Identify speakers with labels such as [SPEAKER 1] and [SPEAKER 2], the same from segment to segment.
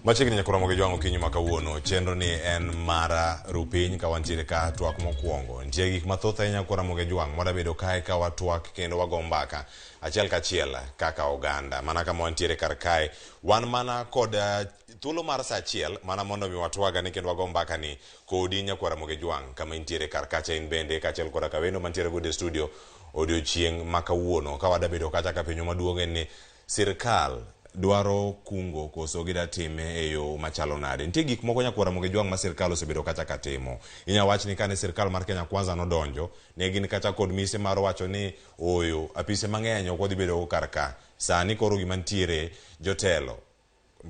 [SPEAKER 1] Machiegni nyaka romo gi jwang'o okinyi ma kawuono. Chenro ni en mara rupiny ka wantiere ka twak mokwongo. Nitie gik mathoth ahinya koramo gi jwang' mwadabedo kae ka watwak kendo wago mbaka achiel kachiel kaka oganda. Mana kama wantiere kar kae, wan mana kod eh, thuolo mar sa achiel mana mondo mi watwagane kendo wago mbaka ni kodi nyakwar Ramogi Jwang' kama intiere kar kacha in bende kaachiel koda kawendo mantiere godo e studio odiochieng' ma kawuono ka wadabedo kacha ka penjo maduong' en ni sirkal dwaro kungo koso gida time e yo machalo nade nitie gik moko nyakwar Ramogi Jwang' ma sirkal osebedo kacha ka timo inya wach ni kane sirkal mar Kenya Kwanza nodonjo ne gin kacha kod mise mar wacho ni ooyo apise mang'eny ok wadhi bedo go kar ka sani koro gima nitiere jotelo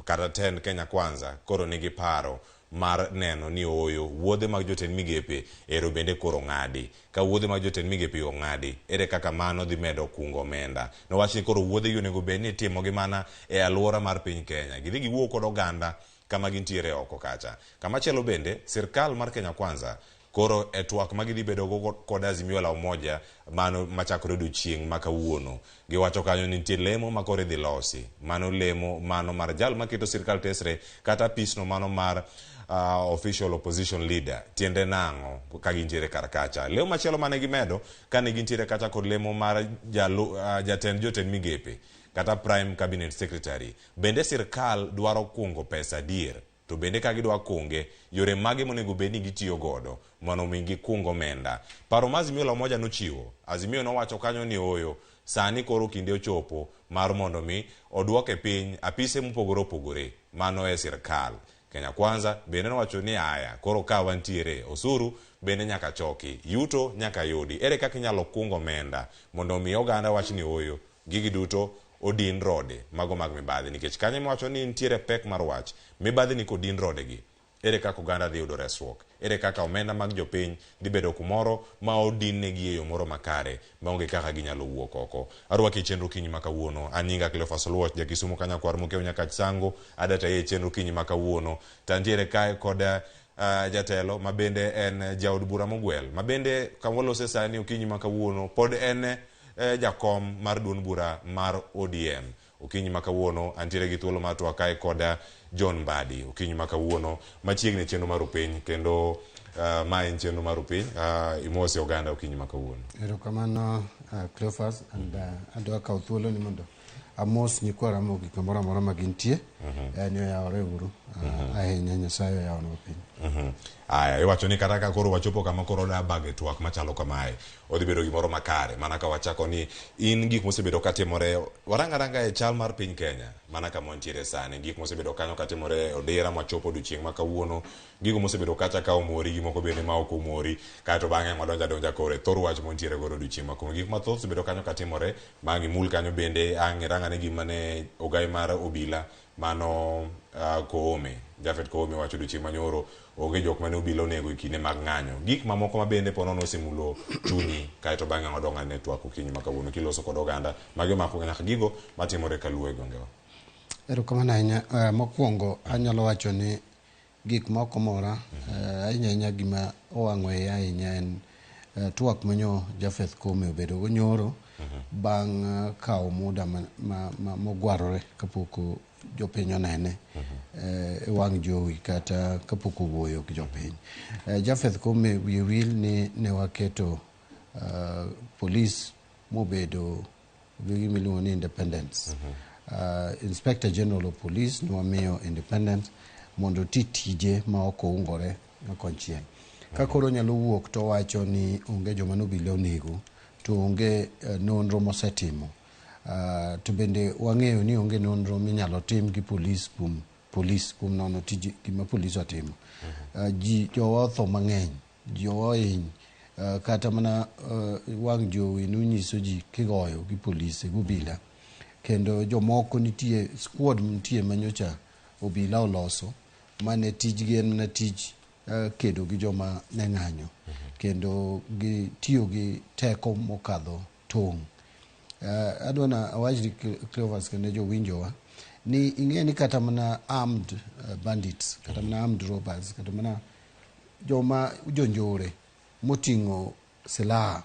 [SPEAKER 1] kata tend Kenya Kwanza koro nigi paro mar neno ni ooyo wuodhe mag jotend migepe ero bende koro ng'adi. Ka wuodhe mag jotend migepe ong'adi, ere kaka mano dhi medo kungo omenda? Nowach ni koro wuodhe gi onego bed ni itimogi mana e alwora mar piny Kenya. Gidhi giwuo kod oganda kama gintiere oko kacha. Kamachielo bende, sirkal mar Kenya Kwanza Koro e twak ma gidhi bedogo kod Azimio la Umoja mano machakore odiochieng' ma kawuono, giwacho kanyo ni nitie lemo ma koro idhi losi. Mano lemo mano mar jal maketo sirkal tesre kata apisno mano mar uh, official opposition leader. Tiende nang'o ka gintiere kar kacha? Lemo machielo mane gimedo kane gintiere kacha kod lemo mar jalu, uh, jatend jotend migepe kata prime cabinet secretary. Bende sirkal dwaro kungo pesa adier? To bende ka gidwa kunge, yore mage monego bed ni gitiyo godo mondo omi gikung omenda? Paro ma Azimio la Umoja nochiwo, Azimio nowacho kanyo ni ooyo, sani koro kinde ochopo mar mondo mi oduok e piny apise mopogore opogore mano e sirkal. Kenya Kwanza bende nowacho ni aya, koro ka wantiere, osuru bende nyaka choki, yuto nyaka yudi. Ere kaka inyalo kung omenda mondo omi oganda wach ni ooyo, Gigi duto odin rode mago mag mibadhi nikech kanyo ema ni nitiere pek mar wach. Mibadhi ni kodin rode gi, ere kaka oganda dhi yudo resruok? Ere kaka omenda mag jopiny dhi bedo kumoro ma odin negi e yo moro makare maonge kaka ginyalo wuok oko? Arwaki e chenro kinyi ma kawuono. An nyinga Cleophas Oluoch, ja Kisumu Kanyakwar Mokeo Nyakach Sango. Adata e chenro kinyi ma kawuono. To antiere kae kod uh, jatelo ma bende en jaod bura mogwel ma bende kama walose sani okinyi ma kawuono pod en eh, jakom mar duond bura mar ODM. Okinyi ma kawuono antiere gi thuolo mar twak kae koda John Mbadi. Okinyi ma kawuono machiegni e chenro mar Rupiny kendo uh, ma en chenro mar Rupiny. Uh, imose oganda okinyi ma kawuono.
[SPEAKER 2] Erokamano Cleophas and adwa kawo thuolo ni mondo amos nyikwa Ramogi kamoro amora ma gintie. Ni oyawore uru ahinya Nyasaye oyawonwa piny.
[SPEAKER 1] Aya, iwacho ni kata ka koro wachopo kama koro oda bage twak machalo kamae, odhi bedo gimoro makare. Mana ka wachako ni in gik mosebedo katimore, warang aranga e chal mar piny Kenya, mana kama wantiere sani, gik mosebedo kanyo katimore e odira mwachopo odiochieng' ma kawuono, gigo mosebedo kacha ka omori, gi moko bende ma ok omori, kaeto bang'e wadonjo adonja koro e thor wach mwantiere godo odiochieng' ma kawuono. Gik mathoth osebedo kanyo katimore, ma ang' imul kanyo bende, ang' irang ane gima ne ogai mar obila Mano uh, Koome, Japhet Koome wacho odiochieng' manyoro onge jok mane obila onego e kinde mag ng'anyo. Gik mamoko ma bende ponono osemulo chunyi kaeto bang'e wadong' ane twak okinyi ma kawuono kiloso kod oganda magi omako nyaka gigo matimore kaluo e gwengewa.
[SPEAKER 2] Erokamano ahinya. Uh, mokwongo anyalo wacho ni Gik ma ok omora ahinya ahinya gima owang'o iya ahinya en eh, twak manyo Japheth Koome obedogo nyoro bang' eh, kawo muda ma, ma, ma, mogwarore kapok o- jopiny onene eh, e wang' jowi kata kapok owuoyo gi jopiny. Eh, Japheth Koome wiye wil ni ne waketo eh, polis mobedo gi gima iluongo ni independence. Inspector General of Police nwamiyo independence mondo oti tije ma ok oungore konchiel. Ka koro onyalo wuok to owacho ni onge joma nobila onego to onge eh, nonro mosetimo. Uh, to bende wang'eyo ni onge nonro minyalo tim gi polis kuom polis kuom nono tij gima polis otimo. Uh, ji jowa otho mang'eny Jowa ohiny uh, kata mana uh, wang' jowi nonyiso ji kigoyo gi polise gi obila kendo jomoko nitie squad nitie manyocha obila oloso mane tijgi en mana tij uh, kedo gi joma ne ng'anyo kendo gi tiyo gi teko mokadho tong'. Uh, adwa na awach ni Cleophas kendo jowinjowa ni ing'e ni kata mana armed uh, bandits kata mana armed robbers kata mana joma jonjore moting'o silaha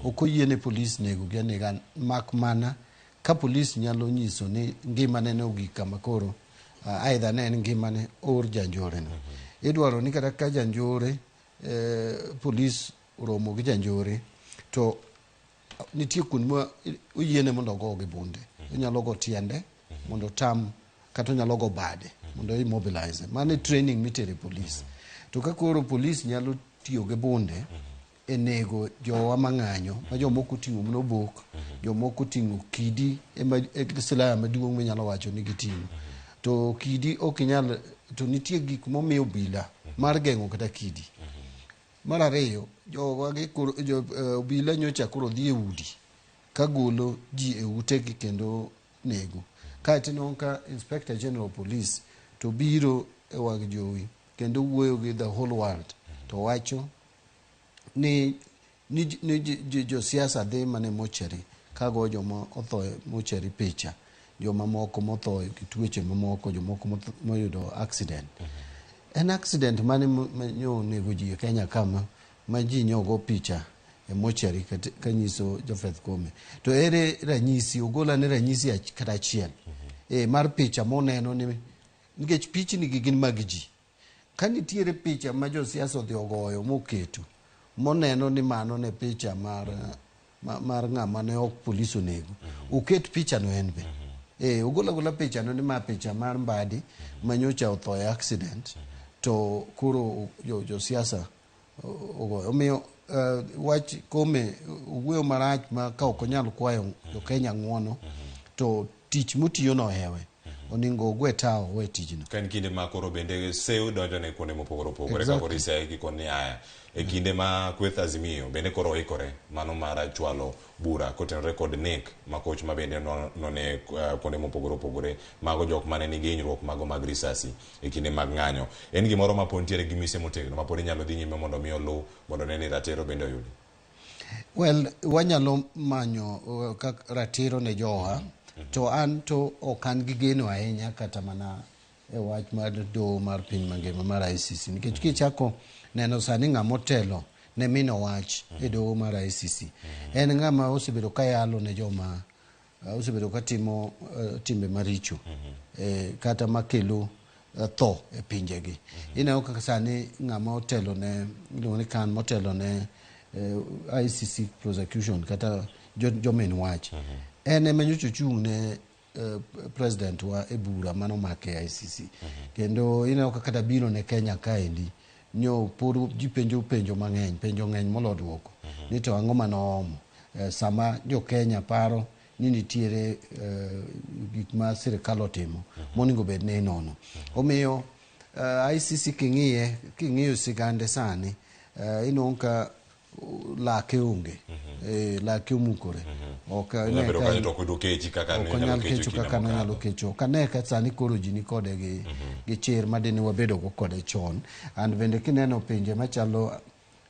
[SPEAKER 2] ok oyiene polis negogi anega mak mana ka polis nyalo nyiso ni ngimane ne ogik kama koro Aidha ne en ngimane or janjore no. Idwaro ni kata ka janjore polis oromo gi janjore to nitie kuonde ma oyiene mondo ogo gi bunde. Onyalo go tiende mondo otam kata onyalo go bade mondo immobilize. Mano e training mitere polis. To ka koro polis nyalo tiyo gi bunde e nego jowa mang'anyo ma jomoko oting'o mana obok, jomoko oting'o kidi ema e silaha maduong' minyalo wacho ni giting'o. To kidi ok inyal to nitie gik momi obila mar geng'o kata kidi. Mar ariyo, jowa gi koro jo, obila nyocha koro dhi e udi ka golo ji e utegi kendo nego. Kaeto inwang'o ka Inspector General of Police to biro e wang' jowi kendo wuoyo gi the whole world to wacho ni josiasa dhi mana e mochari ka go joma otho e mochari picha, joma moko motho gi tuoche mamoko, jomoko moyudo accident. En accident mane ma nyo onego ji e Kenya kama ma ji nyogo picha e mochari kanyiso Japheth Koome? To ere ranyisi, ogol ane ranyisi kata achiel mar picha moneno ni nikech pichni gi gin mag ji. Ka nitiere picha ma josiasa odhi ogoyo moketo moneno ni mano ne picha mar ng'ama ne ok polis onego, oket picha no en be. Ogol agola picha no ni ma picha mar Mbadi ma nyocha otho e accident to koro josiasa ogoyo. Omiyo wach Koome owuoyo marach ma ka ok onyal kwayo jo Kenya ng'uono to tich motiyo no ohewe. Oningo ogwe tawo owe tijno.
[SPEAKER 1] Ka en kinde ma koro bende sew donjo ne kuonde mopogore opogore ka koro iseye gi koni aya e kinde ma kweth Azimio bende koro oikore mano mar chwalo bura kotenore kod nek makoch ma bende none kuonde mopogore opogore mago jok mane nigi hinyruok mago mag risasi e kinde mag ng'anyo. En gimoro ma pod nitiere gi mise motegno ma pod inyalo dhi nyime mondo mi oluw mondo ne ni ratiro bende oyudi.
[SPEAKER 2] Well, wanyalo manyo kak ratiro ne jowa, to an to ok an gi geno ahinya kata mana e wach mar doho mar piny mangima mar ICC nikech kichako neno sani ng'ama otelo ne mino wach e doho mar ICC en ng'ama osebedo ka yalo ne joma osebedo ka timo timbe maricho kata makelo tho e pinjegi. Ineno kaka sani ng'ama otelo ne iluongo ni kan motelo ne ICC prosecution kata jomin wach en ema nyocha ochung' ne president wa e bura manomake e ICC. Kendo ineno kaka kata biro ne Kenya kaendi nyo pod ji penjo penjo mang'eny, penjo ng'eny molo duoko ni to ang'o manoomo sama jo Kenya paro ni nitiere gik ma sirikal otimo monego bed ni inono. Omiyo ICC king'iye, king'iyo sigande sani inwang'o ka lake onge, lake omukore. Ok ane
[SPEAKER 1] Bedo
[SPEAKER 2] ka
[SPEAKER 1] kanyo to ok oyudo kechi kaka
[SPEAKER 2] ok
[SPEAKER 1] ne
[SPEAKER 2] onyal
[SPEAKER 1] nyalo kecho
[SPEAKER 2] kecho
[SPEAKER 1] kinde
[SPEAKER 2] kaka nonyalo
[SPEAKER 1] mokalo.
[SPEAKER 2] kecho. Ok ane ka sani koro ji ni kode gi chir madine wabedo go kode chon. And bende kineno pinje machalo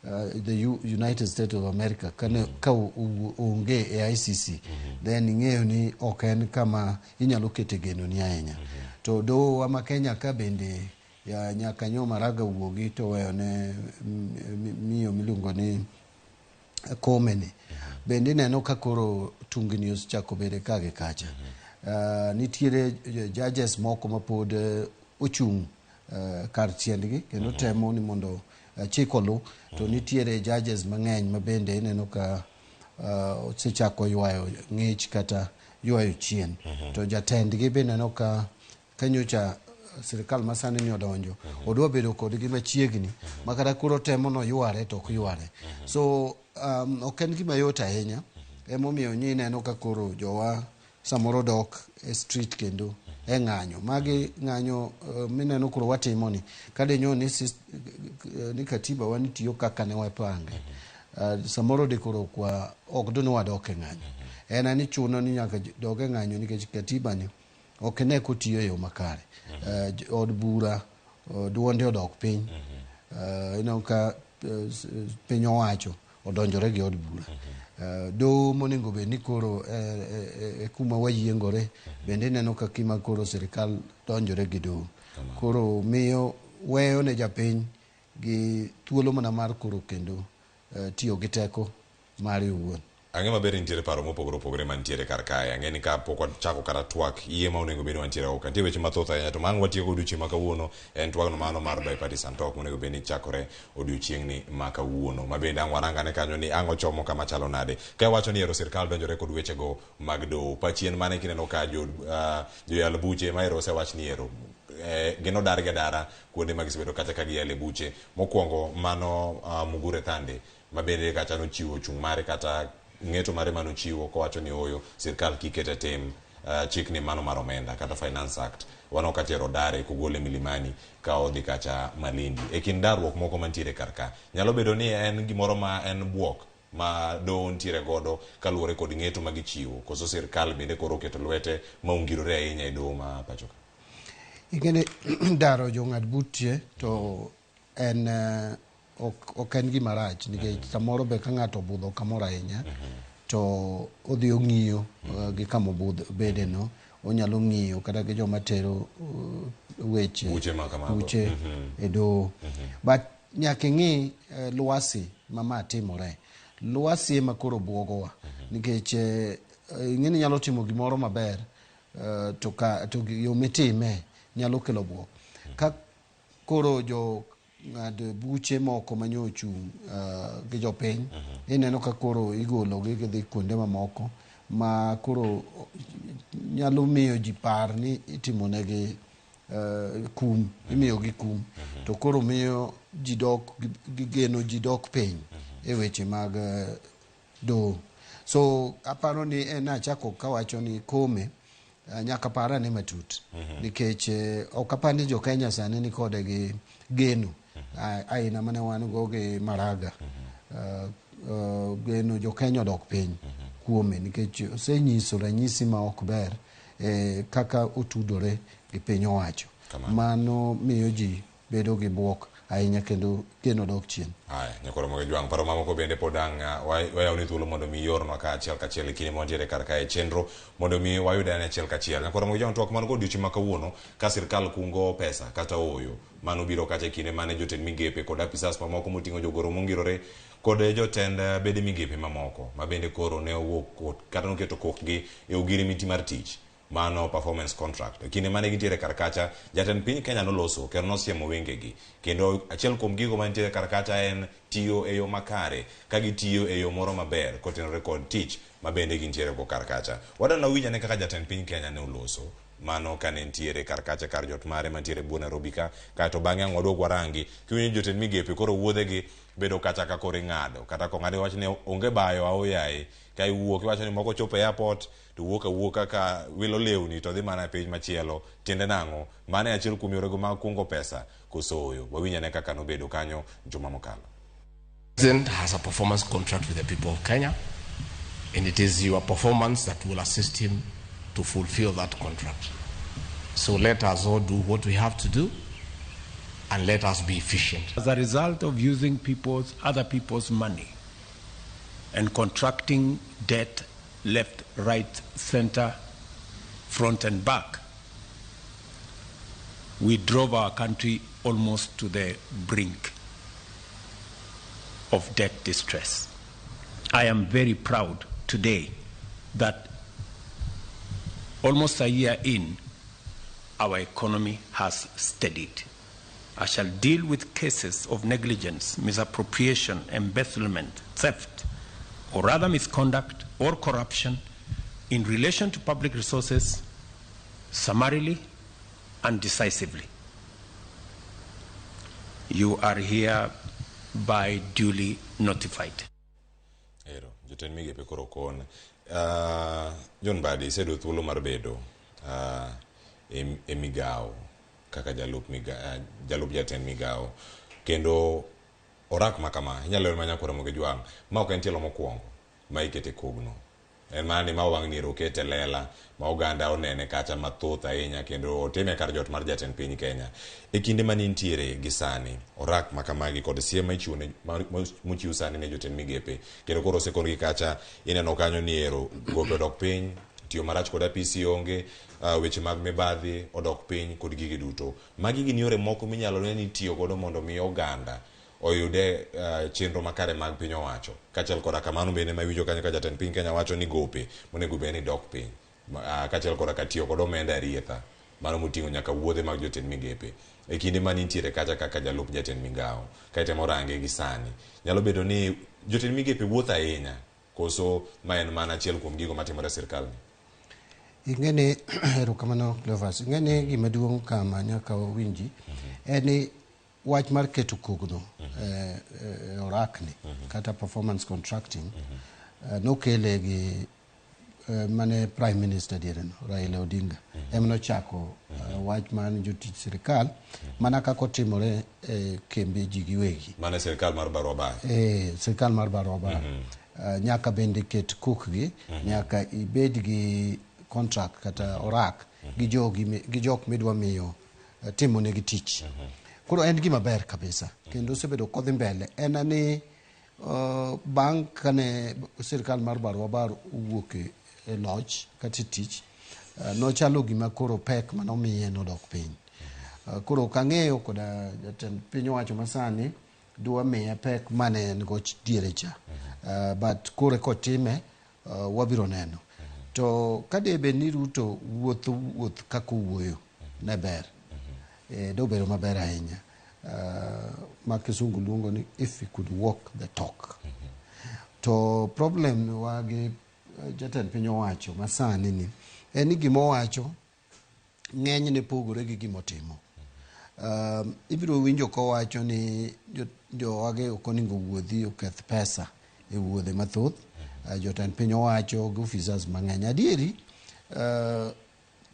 [SPEAKER 2] the United States of America kane ka onge e ICC, then ing'eyo ni ok en kama inyalo kete geno ni ahinya. To doho wa ma Kenya ka bende ya nyaka nyo Maraga wuogi to weyo ne miyo miluongo ni Koome ni. Bende ineno ka koro tungni osechako bede ka gi kacha. Nitiere judges moko ma pod ochung' kar tiendgi kendo temo ni mondo chik olu, to nitiere judges mang'eny ma bende ineno ka osechako ywayo ng'ich kata ywayo chien. To jatendgi be ineno ka nyocha sirikal masani ni odonjo, odwa bedo kodgi machiegni ma kata koro temo no yware to ok yware. So ok en gima yot ahinya, emomiyo nyi ineno ka koro jowa samoro dok e street kendo e ng'anyo. Magi ng'anyo mineno koro watimo ni kadenyo ni, ni katiba wa nitiyo kaka ne wapange, samoro de koro kwa ok do ni wadok e ng'anyo. En ni chuno ni nyaka dog e ng'anyo nikech katiba ni ok ne kotiyo e yo makare. Od bura duonde odok piny. Ineno ka piny owacho odonjore gi od bura. Doho monego bed ni koro e kuma wayiengore bende ineno ka kima koro sirikal donjore gi doho. Koro miyo weyo ne japiny gi thuolo mana mar koro kendo tiyo gi teko mare owuon.
[SPEAKER 1] Ang'e maber ni nitiere paro mopogore opogore mantiere kar kae. Ang'e ni ka pok wachako kata twak iye ma onego bed ni wantiere go ka. Nitie weche mathoth ahinya to ma ang' watieko odiochieng' ma kawuono en twagno mano mar bipartisan talk monego bed ni chakore odiochieng'ni ma kawuono. Ma bende ang' warang ane kanyo ni ang' ochomo kama chalo nade. Ka iwacho ni ero sirkal donjore kod wechego mag doho. Pachien mane kineno ka jo, joyal buche ma ero osewach ni ero gin odargi adara kuonde ma gisebedo kacha ka giyale buche. Mokwongo mano Mugure Thande ma bende kacha nochiwo chung' mare kata ng'eto mare manochiwo kowacho ni oyo sirkal kik ket e tim chikni mano mar omenda kata Finance Act. Waneno kacha ero odare kogole Milimani ka odhi kacha Malindi. E kind darruok moko mantiere kar ka, nyalo bedo ni en gimoro ma en buok ma doho nitiere godo kaluwore kod ng'eto ma gichiwo, koso sirkal bende koro oketo lwete ma ongirore ahinya e doho ma pacho ka?
[SPEAKER 2] Ing'eni daro jong'ad buche to en ok en gima rach nikech samoro be ka ng'ato obudho kamoro ahinya to odhi ong'iyo gi kama obede no, onyalo ng'iyo kata gi joma tero weche
[SPEAKER 1] buche ma kamago
[SPEAKER 2] buche e doho. But nyaka ing'i lwasi ma ma timore. Lwasi ema koro buogowa nikech ing'e ni nyalo timo gimoro maber to ka to yo mitime nyalo kelo buok. Ka koro jo ng'ad buche moko manyo ochung' gi jopiny, ineno ka koro igologi gidhi kuonde mamoko ma koro nyalo miyo ji par ni itimonegi kum, imiyogi kum, to koro miyo ji dok gigeno ji dok piny e weche mag doho. So aparo ni en achako kawacho ni Kome nyaka par ane matut nikech ok apar ni jo Kenya sani ni kode gi geno aina mane wan go gi Maraga. Geno jo Kenya odok piny kuome nikech osenyiso ranyisi ma ok ber kaka otudore gi piny owacho. Mano miyo ji bedo gi buok ahinya kendo geno dok chien.
[SPEAKER 1] Haya, nyakoro moge jwang' paro mamoko bende pod ang' wayawni thuolo mondo mi iornwa ka achiel kachiel e kinde ma wantiere kar kae chenro mondo mi wayud ane achiel kachiel. Nyakoro moge jwang' twak man go odiochieng' ma kawuono ka sirkal kungo pesa kata ooyo. Mano biro kacha e kinde mane jotend migepe kod apisas mamoko moting'o jogoro mongirore kod jotend bede migepe mamoko ma bende koro ne owuok kata noketo kokgi e ogirimiti mar tich. Mano performance contract. E kinde mane gintiere kar kacha, jatend piny Kenya noloso kendo nosiemo wengegi. Kendo achiel kuom gigo mantiere kar kacha en tiyo e yo makare, ka gitiyo e yo moro maber kotenore kod tich ma bende gintiere go kar kacha. Wadwa winj ane kaka jatend piny Kenya ne oloso mano kane nitiere kar kacha kar jot mare mantiere buo Nairobi ka, kaeto bang'e ang' waduog warangi kiwinjo jotend migepe koro wuodhegi bedo kacha ka koro ing'ado kata kong'adi wach ni onge bayo aoyaye ka iwuok iwacho ni moko chopo e airport to wuok awuoka ka wilo lewni to dhi mana e piny machielo. Tiende nang'o? Mano e achiel kuom yorego mag kungo pesa koso ooyo? Wawinj ane kaka nobedo kanyo juma mokalo.
[SPEAKER 3] President has a performance contract with the people of Kenya, and it is your performance that will assist him to fulfill that contract. So let us all do what we have to do, and let us be efficient.
[SPEAKER 4] As a result of using other people's money and contracting debt left, right, center, front and back, we drove our country almost to the brink of debt distress. I am very proud today that almost a year in, our economy has steadied. I shall deal with cases of negligence, misappropriation, embezzlement, theft, or other misconduct or corruption in relation to public resources summarily and decisively. You are hereby duly notified.
[SPEAKER 1] Ero, jotend migepe koro kon. John Mbadi, iseyudo thuolo mar bedo e migawo kaka jalup jatend migawo, kendo orak ma kama inyalo lero mana Nyakwar Ramogi Jwang' ma ok en tielo mokwongo ma ikete kogno. En mana ni ma wang' ni ero okete lela ma oganda onene kacha mathoth ahinya kendo otime kar jot mar jatend piny Kenya. E kinde mane intiere gi sani, orak ma kamagi kod siem ma ichiwo ne, ma, mochiw sani ne jotend migepe, kendo koro osekon gi kacha, ineno kanyo ni ero gope odok piny, tiyo marach kod apisi onge, weche mag mibadhi odok piny kod gige duto. Magi gin yore moko minyalo ne ni itiyo godo mondo mi oganda oyude chenro makare mag piny owacho. Kaachiel koda kamano bende ma iwinjo kanyo ka jatend piny Kenya wacho ni gope monego bed ni dok piny. Kaachiel koda ka tiyo kod omenda arietha mano moting'o nyaka wuodhe mag jotend migepe. E kinde ma nintiere kacha kaka jalup jatend migawo, ka itemo range gi sani, nyalo bedo ni jotend migepe wuotho ahinya koso ma en mana achiel kuom gigo matimore e sirkal ni?
[SPEAKER 2] Ing'e ni erokamano Cleophas, ing'e ni gima duong' kama nyaka wawinji en ni wach mar keto kogno e orakni kata performance contracting nokele gi mane Prime Minister diereno Raila Odinga ema nochako wach mar jotich sirikal mana kaka otimore e kembe ji giwegi.
[SPEAKER 1] Mano e sirkal mar Barua Bar.
[SPEAKER 2] E sirkal mar Barua Bar. Nyaka bende ket kokgi, nyaka ibed gi contract kata orak gi jogi gi jok midwa miyo timonegi tich. Koro en gima ber kabisa kendo osebedo kodhi mbele en ni bang' kane sirkal mar Barua Bar owuok e loch kata e tich, nochalo gima koro pek manomiye nodok piny. Koro ok ang'eyo koda jatend piny owacho masani dwa miye pek mane en go diere cha. But koro kotime wabiro neno. To ka de bed ni Ruto wuotho wuoth kaka owuoyo ne ber. Dobedo maber ahinya. Ma kisungu luongo ni if he could walk the talk. To problem wa gi jatend piny owacho masani ni en ni gima owacho ng'enyne pogore gi gima otimo. Ibiro winjo kowacho ni jowage ok onego wuodhi oketh pesa e wuodhe mathoth. Jotend piny owacho gi officers mang'eny. Adieri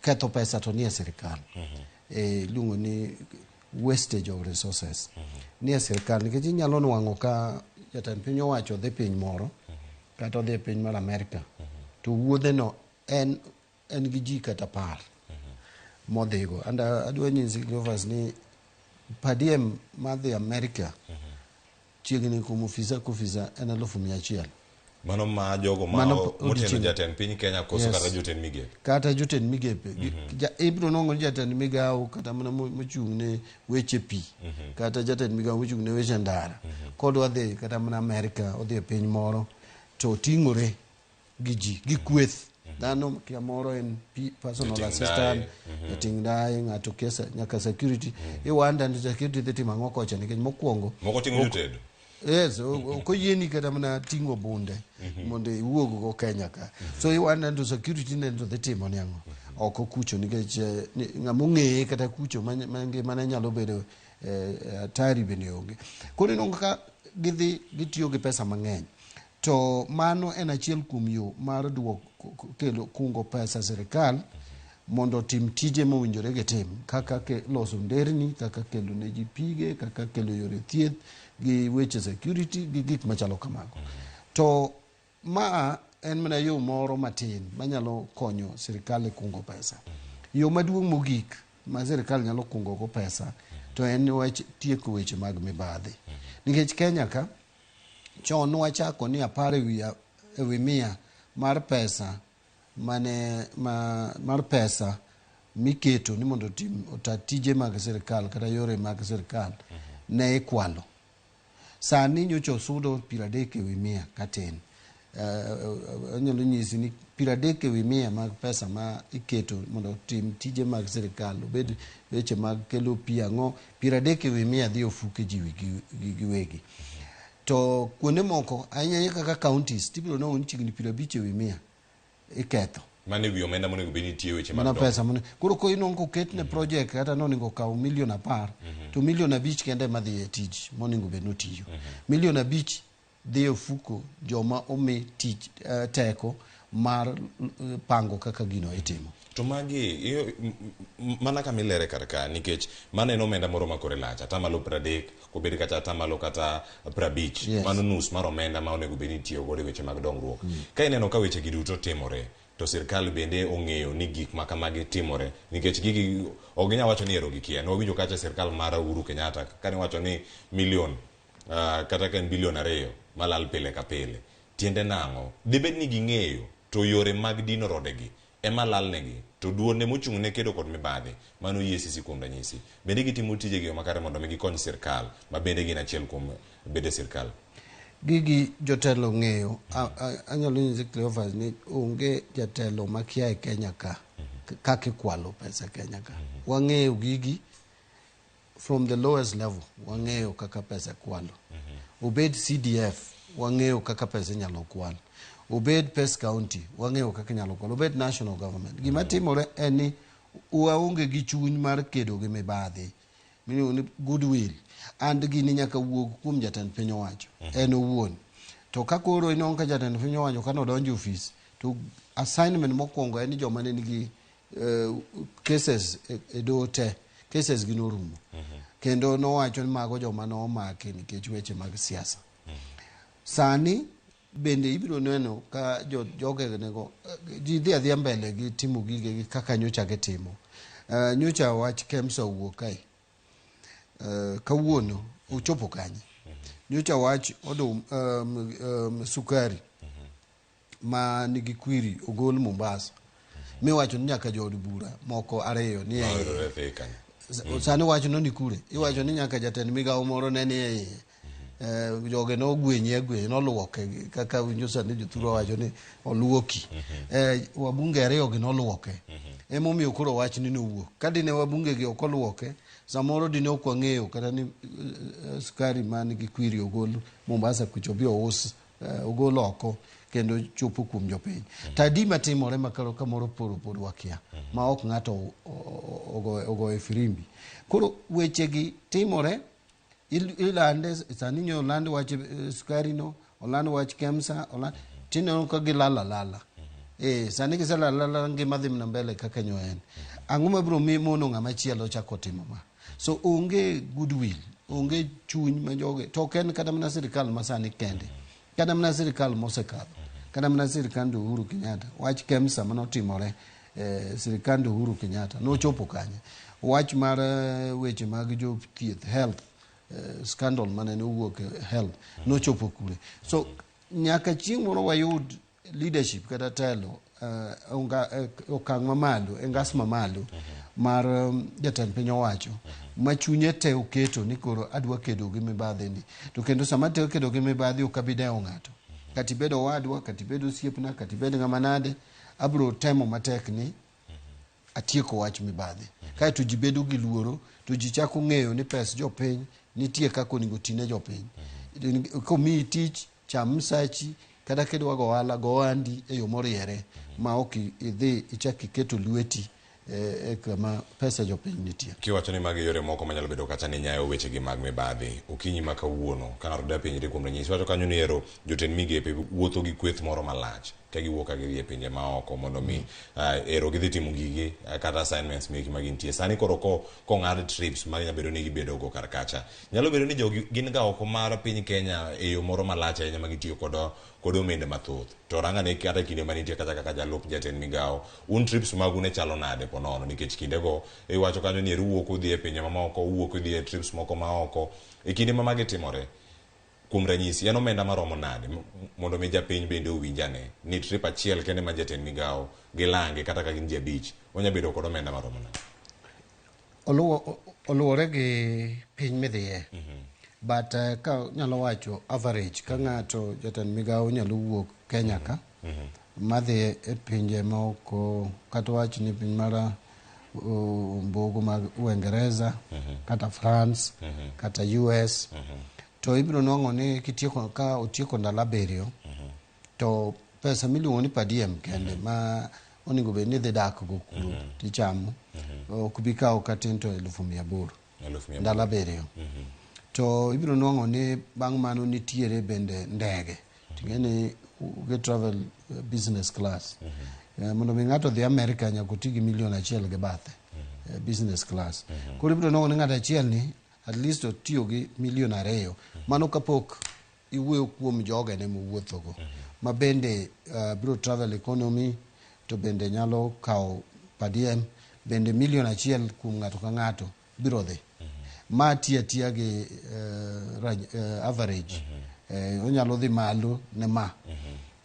[SPEAKER 2] ketho pesa to nie sirikal. Iluongo ni wastage of resources. Nie sirikal nikech inyalo nwang'o ka jatend piny owacho dhi piny moro kata odhi e piny mar Amerika to wuodhe no en gi ji kata 10 modhigo. And adwa nyisi Cleophas ni per diem madhi Amerika chiegni kuom ofisa ka ofisa en 100,000.
[SPEAKER 1] Mano ma jogo ma moteno jatend piny Kenya koso kata jotend migepe?
[SPEAKER 2] Kata jotend migepe. Ibiro nwang'o ni jatend migawo kata mana mochung' ne weche pi kata jatend migawo mochung' ne weche ndara kodwa dhi kata mana Amerika odhi e piny moro to oting'ore gi ji gi kweth dhano kia moro en personal assistant, jating' ndaye, ng'ato kia nyaka security. Iwanda ni security dhi timo ang'o kocha nikech mokwongo
[SPEAKER 1] moko ting'o jotedo.
[SPEAKER 2] Yes, ok oyieni kata mana ting'o bunde mondo iwuog go Kenya ka. So iwanda to security ne to dhi timo ni ang'o oko kucho nikech ng'ama ong'eye kata kucho ma ngimane nyalo bedo hatari bende onge. Koro inwang'o ka gidhi gitiyo gi pesa mang'eny. To mano en achiel kuom yo mar duoko kelo kungo pesa sirikal mondo otim tije mowinjore gitim kaka loso nderni, kaka kelo ne ji pige, kaka kelo yore thieth gi weche security gi gik machalo kamago. To ma en mana yo moro matin manyalo konyo sirikal e kungo pesa. Yo maduong' mogik ma sirikal nyalo kungo go pesa to en wach tieko weche mag mibadhi. Nikech Kenya ka chon wachako ni 10 ewi 100 mar pesa mane mar pesa miketo ni mondo otim ota tije mag sirikal kata yore mag sirikal ne ikwalo. Sani nyocha osudo 30% katin. Anyalo nyisi ni 30% mag pesa ma iketo mondo otim tije mag sirikal obed weche mag kelo pi ang'o 30% dhi ofuke ji giwegi. To kuonde moko ahinya kaka counties tibiro nwang'o ni chiegni 50% iketho.
[SPEAKER 1] Mano ewi omenda monego bed ni itiyo weche mag
[SPEAKER 2] pesa mane koro ko inwang'o koket ne project kata nonego okaw milion 10 to milion 5 kende ema dhi e tich monego bed notiyo. Milion 5 dhi e ofuko joma omi tich teko mar pango kaka gino itimo.
[SPEAKER 1] To magi mana kama ilere kar ka nikech mano en omenda moro ma kore lach 30% kobed kata 50% kata 50.
[SPEAKER 2] Yes.
[SPEAKER 1] Mano nus mar omenda ma onego bed ni itiyo godo e weche mag dongruok. Ka ineno ka weche gi duto timore to sirkal bende ong'eyo ni gik ma kamagi timore nikech gigi ok ginyal wacho ni ero gikia. Nwawinjo kacha sirkal mar Uhuru Kenyatta kane wacho ni milion kata ka en bilion 2 malal pile ka pile. Tiende nang'o? Dibed ni ging'eyo to yore mag dino rodegi ema lal negi. To duonde mochung' ne kedo kod mibadhi, mano EACC kuom ranyisi, bende gitimo tijegi e yo makare mondo mi gikony sirkal ma bende gin achiel kuom bede sirkal?
[SPEAKER 2] Gigi jotelo ong'eyo. Anyalo nyisi Cleophas ni onge jatelo makia e Kenya ka kaka ikwalo pesa e Kenya ka. Wang'eyo gigi from the lowest level, wang'eyo kaka pesa ikwalo. Obed CDF, wang'eyo kaka pesa inyalo kwal. Obed pes county, wang'eyo kaka inyalo kwal. Obed national government. Gima timore en ni waonge gi chuny mar kedo gi mibadhi. Miluongo ni goodwill. And gini nyaka wuog kuom jatend piny owacho. En owuon. To ka koro inwang'o ka jatend piny owacho kane odonjo e ofis, to assignment mokwongo en ni joma ne nigi cases e doho te, cases gi norumo. Kendo nowacho ni mago joma nomaki nikech weche mag siasa. Sani bende ibiro neno ka jogenego ji dhi adhiya mbele gi timo gigegi kaka nyocha gitimo. Nyocha wach KEMSA owuok kae. Kawuono ochopo kanye? Nyocha wach odum, sukari ma nigi kwiri ogol Mombasa. Miwacho ni nyaka jood bura moko ariyo ni e iye. Sani wachno ni kure? Iwacho ni nyaka jatend migawo moro ne ni e iye. Joge nogwenye agwenya, noluoke kaka winjo sani jothurwa wacho ni oluoki. Wabunge ariyo gi noluoke. Emomiyo koro wachni nowuok. Ka dine wabunge gi ok oluoke, samoro dine ok wang'eyo kata ni sukari man gi kwiri ogol Mombasa kucho bi ous ogol oko kendo chopo kuom jopiny. To adi matimore ma kamoro poro pod wakia ma ok ng'ato ogoye firimbi. Koro wechegi timore ilande sani nyo oland wach sukari no, oland wach KEMSA, oland tineno ka gilal alala. Sani giselal alala ngima dhi mana mbele kaka nyo en. Ang'o mabiro mono ng'ama chielo chako timo ma? So onge goodwill, onge chuny ma joge, to ok en kata mana sirikal masani kende, kata mana sirikal mosekadho, kata mana sirikand Uhuru Kenyatta. Wach KEMSA manotimore sirikand Uhuru Kenyatta nochopo kanye? Wach mar weche mag jothieth health scandal mane owuok health nochopo kure? So nyaka chieng' moro wayud leadership kata telo okang' mamalo e ngas mamalo mar jatend piny owacho ma chunye te oketo ni koro adwa kedo gi mibadhi ni to kendo sama te kedo gi mibadhi ok abi dewo ng'ato kata ibed owadwa kata ibed osiepna kata ibed ng'ama nade abiro temo matek ni atieko wach mibadhi kaeto ji bedo gi luoro to ji chako ng'eyo ni pes jopiny nitie kaka onego tine jopiny komiyi tich cham msachi kata kidwa go ohala go ohandi e yo moriere ma ok idhi ichak iketo lweti e kama pesa jopiny nitie.
[SPEAKER 1] Kiwacho ni magi yore moko manyalo bedo kata ni nyayo weche gi mag mibadhi okinyi ma kawuono ka ng'ato dwa penjre kuom ranyisi wacho kanyo ni ero jotend migepe wuotho gi kweth moro malach ka giwuok ka gidhi e pinje maoko mondo mi ero gidhi timo gigi kata assignments meki ma gintie sani koro kong'ad trips ma nyalo bedo ni gibedo go kar kacha nyalo bedo ni jogi gin ga oko mar piny Kenya e yo moro malach ahinya ma gitiyo kod omenda mathoth to ranga ne kata kinde manitie kata kaka jalup jatend migawo un trips magu ne chalo nade ponono nikech kindego iwacho kanyo ni ero uwuok udhi e pinje mamoko uwuok udhi e trips moko maoko e kinde ma magi timore kuom ranyisi en omenda maromo nade mondo mi japiny bende owinjane ni trip achiel kende ma jatend migawo gilange kata ka gin ji abich onya bedo kod omenda maromo nade?
[SPEAKER 2] Oluwore gi piny midhiye. But ka nyalo wacho average ka ng'ato jatend migawo nyalo wuok Kenya ka madhi e pinje moko kata wach ni piny mar mbogo mag Uingereza kata France kata US to ibiro nwang'o ni kitieko ka otieko ndalo abiriyo to pesa miluongo ni per diem kende ma onego bed ni idhi dak go kuro tichamo ok bi kawo katin to 800,000 ndalo abiriyo. To ibiro nwang'o ni bang' mano nitiere bende ndege ting'e ni gi travel business class. Mondo mi ng'ato odhi Amerika nyaka oti gi 1,1 million gi bathe business class. Koro ibiro nwang'o ni ng'ato achiel ni at least otiyo gi 2 million. Mano kapok iwuoyo kuom jogene mowuothogo ma bende biro travel economy to bende nyalo kawo per diem bende 1 million kuom ng'ato ka ng'ato biro dhi. Ma tiyo atiya gi average onyalo dhi malo ne ma.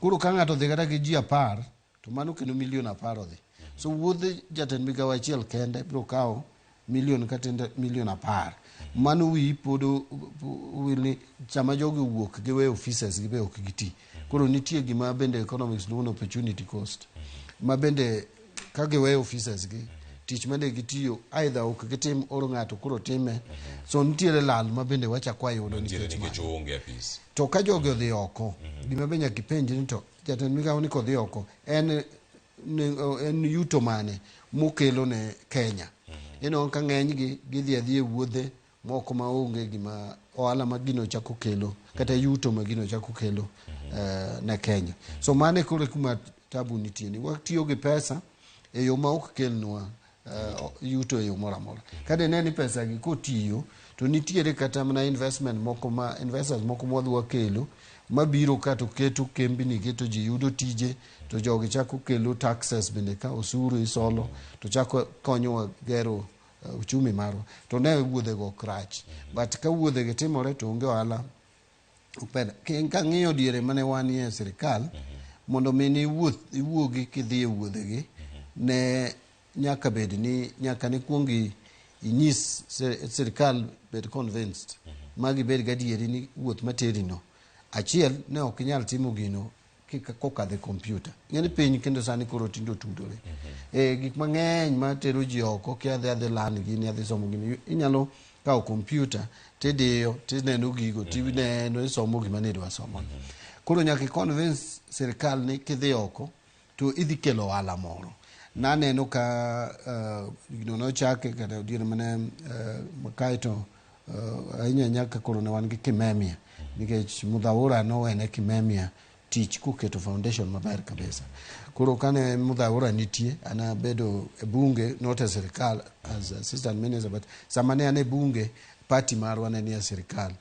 [SPEAKER 2] Koro ka ng'ato odhi kata gi ji 10 to mano kendo 10 million odhi. So wuodh jatend migawo achiel kende biro kawo milion kata milion 10. Mano wiyi pod wil ni sama jogi owuok giweyo offices gi be ok giti. Koro nitie gima bende economics luongo ni opportunity cost. Ma bende ka giweyo offices gi tich mane gitiyo either ok gitim oro ng'ato koro time. So nitiere lal ma bende wachako wayudo
[SPEAKER 1] Nitiere
[SPEAKER 2] nikech
[SPEAKER 1] nikech
[SPEAKER 2] mano.
[SPEAKER 1] oonge apis.
[SPEAKER 2] To ka jogi odhi oko, gima be nyaka ipenjri ni to jatend migawo ni kodhi oko en en yuto mane mokelo ne Kenya. Ineno ka ng'eny gi gidhi adhiya e wuodhe moko maonge gima ohala ma gino chako kelo kata yuto ma gino chako kelo ne Kenya. So mano e koro kuma tabu nitie ni watiyo gi pesa e yo ma ok kelnwa yuto e yo moro amora. Ka dine ni pesa gi kotiyo to nitiere kata mana investment moko ma investors moko mwadhi wakelo mabiro ka to keto kembni gi to ji yudo tije to jogi chako kelo taxes bende ka osuru isolo to chako konyowa gero uchumi marwa. To ne wuodhe go ok rach. But ka wuodhe gi timore to onge ohala. Kang'iyo diere mane wanie e sirikal, mondo mi ni iwuoth iwuogi kidhi e wuodhe gi, ne nyaka bed ni nyaka ne kuong inyis sirikal bed convinced ma gibed gadieri ni wuoth materi no. Achiel, ne ok inyal timo gino kokadho e kompyuta. Ing'e ni piny kendo sani koro tinde otudore. Gik mang'eny matero ji oko kia adhi adhi learn gini, adhi somo gini, inyalo kawo kompyuta tidiyo tineno gigo tineno isomo gima ne idwa somo. Koro nyaka i convince sirikal ni kidhi oko to idhi kelo ohala moro. Naneno ka gino nochake kata diere mane kaeto ahinya ahinya ka koro ne wan gi Kimemia nikech Mudhaura nowene Kimemia tich koketo foundation maber kabisa. Koro kane Mudhaura nitie, an abedo e bunge, not e sirikal as assistant minister, but sama ne an e bunge, party marwa ne nie sirikal.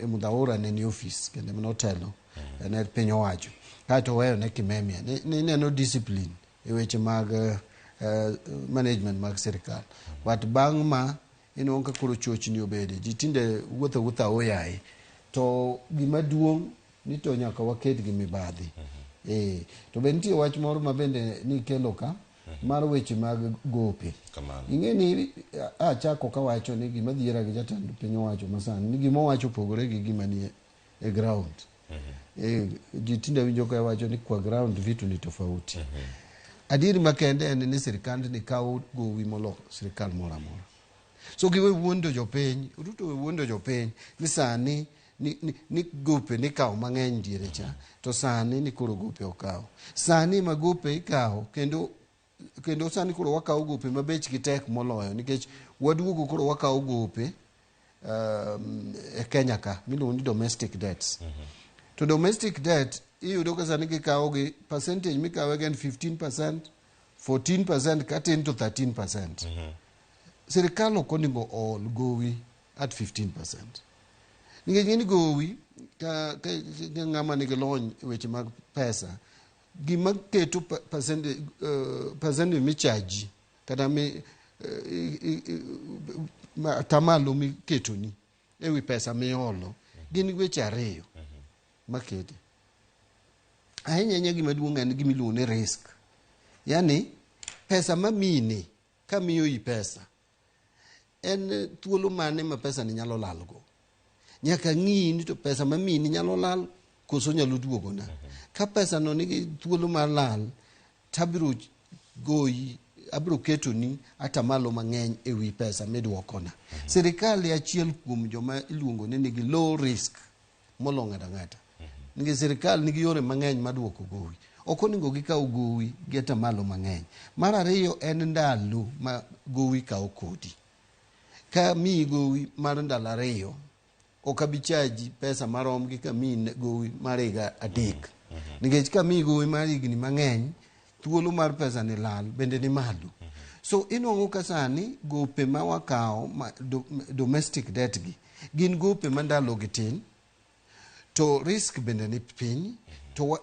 [SPEAKER 2] Mudhaura ne ni office kendo notelo ne piny owacho. Kaeto oweyo ne Kimemia. Nineno discipline e weche mag management mag sirikal. But bang' ma inwang'o ka koro chochni obede. Ji tinde wuotho awuotha aoyaye. To gima duong' ni to nyaka waked gi mibadhi. To be nitie wach moro ma bende nikelo ka mar weche mag gope. Ing'e ni achako kawacho ni gima dhiera gi jatend piny owacho masani ni gima owacho opogore gi gima nie e ground. Ji tinde winjo ka wacho ni kwa ground vitu ni tofauti. Adieri makende en ni sirikand ni kawo gowi molo sirikal moro amora. So giwe wuondo jopiny, Ruto we wuondo jopiny ni sani ni gope nikawo mang'eny diere cha, to sani ni koro gope okawo. Sani ma gope ikawo kendo sani koro wakawo gope ma bechgi tek moloyo nikech waduogo koro wakawo gope e Kenya ka miluongo ni domestic debts. To domestic debt iyudo ka sani gikawo gi percentage mikawe en 15%, 14% katin to 13%. Sirikal ok onego ool gowi at 15%. Nikech ing'e ni gowi ka ng'ama nigi lony e weche mag pesa, gima keto percentage michaji kata mi atamalo miketoni e wi pesa miolo gin weche ariyo makete. Ahinya ahinya gima duong' en gima iluongo ni risk. Yani pesa mamini kamiyo i pesa en thuolo mane ma pesa ni nyalo lalgo. Nyaka ng'iyi ni to pesa mamini nyalo lal koso nyalo duogona. Ka pesa no nigi thuolo mar lal tabiro goyi, abiro ketoni atamalo mang'eny e wi pesa miduokona. Sirikal e achiel kuom joma iluongo ni nigi low risk molo ng'ato ang'ata. Nikech sirikal nigi yore mang'eny maduoko gowi. Ok onego gikaw gowi gi atamalo mang'eny. Mar ariyo en ndalo ma gowi kawo kodi. Ka miyi gowi mar ndalo 2, ok abi chaji pesa marom gi ka miyi gowi mar higa 3. Nikech ka miyi gowi mar higni mang'eny, thuolo mar pesa ni lal bende ni malo. So inuang'o ka sani gope ma wakawo ma domestic debt gi gin gope ma ndalo gi tin, to risk bende ni piny, to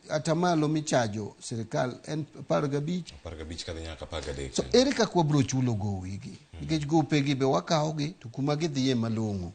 [SPEAKER 2] atamalo michajo sirikal en 15.
[SPEAKER 1] 15 kadhi nyaka 13.
[SPEAKER 2] So ere kaka wabiro chulo gowi gi? Nikech gope gi be wakawo gi to kuma gidhiye malong'o.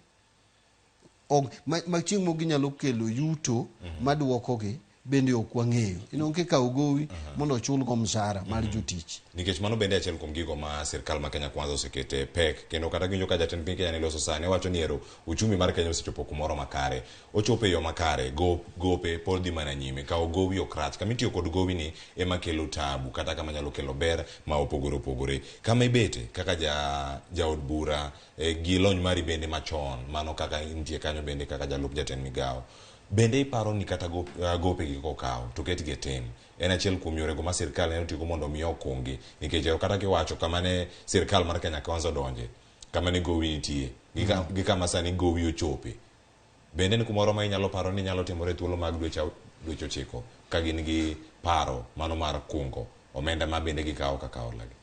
[SPEAKER 2] Ok, ma chieng' moro ginyalo kelo yuto maduoko gi bende ok wang'eyo. Ineno kikawo gowi mondo ochulgo mshahara mar jotich.
[SPEAKER 1] Nikech mano bende achiel kuom gigo ma sirkal ma Kenya Kwanza osekete pek kendo kata winjo ka jatend piny Kenya ne loso sani wacho ni ero uchumi mar Kenya osechopo kumoro makare ochopo e yo makare gope pod dhi mana nyime kawo gowi ok rach kama itiyo kod gowi ni ema kelo tabu kata kama nyalo kelo ber ma opogore opogore kama ibete kaka jaod bura gi lony mari bende machon mano kaka intie kanyo bende kaka jalup jatend migawo bende iparo ni kata gope gi kokaw to ketgi e tim en achiel kuom yorego ma sirkal nyalo tiyogo mondo mi okungi nikech kata kiwacho kama ne sirkal mar Kenya Kwanza odonje kama ne gowi nitie gi kama sani gowi ochope bende ni kumoro ma inyalo paro ni nyalo timore thuolo mag dweche 9 ka gin gi paro mano mar kungo omenda ma bende gikawo kaka holagi.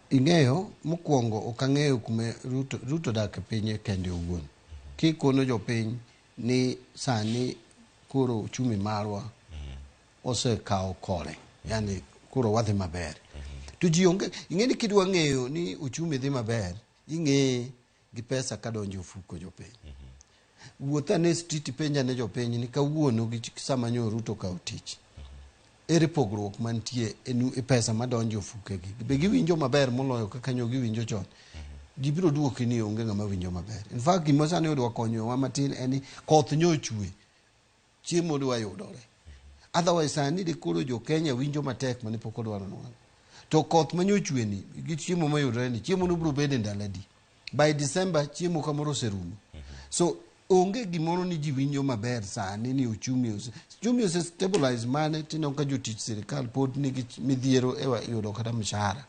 [SPEAKER 2] Ing'eyo mokwongo ok ang'eyo kuma Ruto dak e pinye kende owuon. Kikono jopiny ni sani koro uchumi marwa osekawo kore, yani koro wadhi maber. To ji onge, ing'e ni kidwa ng'eyo ni uchumi dhi maber, ing'eye gi pesa kadonjo e ofuko jopiny. Wuoth ane street ipenj ane jopiny ni kawuono gi sama nyo Ruto okawo tich. Ere pogruok mantie e pesa madonjo e ofukegi? Be giwinjo maber moloyo kaka nyo giwinjo chon? Ji biro duoki ni onge ng'ama winjo maber. In fact, gima sani odwa konyowa matin en ni koth nyo ochwe, chiemo dwa yudore. Otherwise sani de koro jo Kenya winjo matek mane pok odwaro nwang'o. To koth manyo ochwe ni gi chiemo mayudore ni chiemo no biro bedo e ndalo adi? By December chiemo kamoro oserumo. So onge gimoro ni ji winjo maber sani ni uchumi ose stabilize mane tineno ka jotich sirikal pod nigi midhiero e yudo kata mshahara.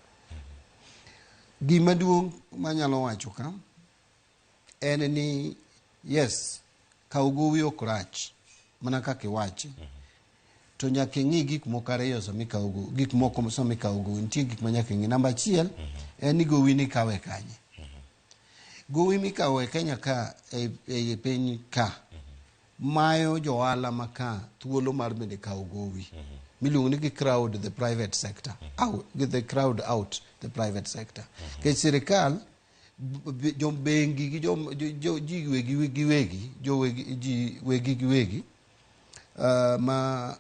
[SPEAKER 2] Gima duong' manyalo wacho ka en ni yes, kawo gowi ok rach mana kaka iwache. To nyaka ing'i gik moko ariyo sama ikawo gowi, gik moko sama ikawo gowi nitie gik ma nyaka ing'i. Namba achiel en ni gowi ni ikawe kanye. Gowi mikawo e Kenya ka e piny ka mayo johala ma ka thuolo mar bende kawo gowi miluongo ni gi crowd the private sector out, the crowd out the private sector. Nikech sirikal jo bengi gi jo ji wegi giwegi jo wegi ji wegi giwegi ma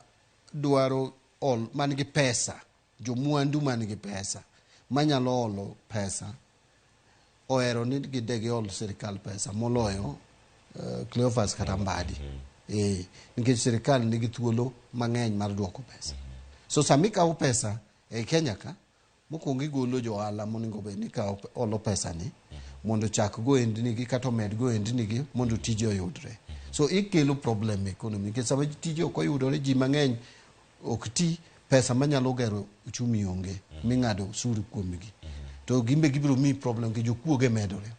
[SPEAKER 2] dwaro ol man gi pesa jomwandu man gi pesa manyalo olo pesa ohero ni gide giol sirikal pesa moloyo Cleophas kata Mbadi. Nikech sirikal nigi thuolo mang'eny mar duoko pesa. So sama ikawo pesa e Kenya ka, mokwongo igolo johala monego bed ni kawo olo pesa ni mondo ochak go ohendnigi kata omed go ohendnigi mondo tije oyudre. So ikelo problem e economy nikech sama tije ok oyudore ji mang'eny ok ti pesa manyalo gero uchumi onge ming'ado osuru kuomgi. To gimbe gibiro miyi problem nikech jokuoge medore.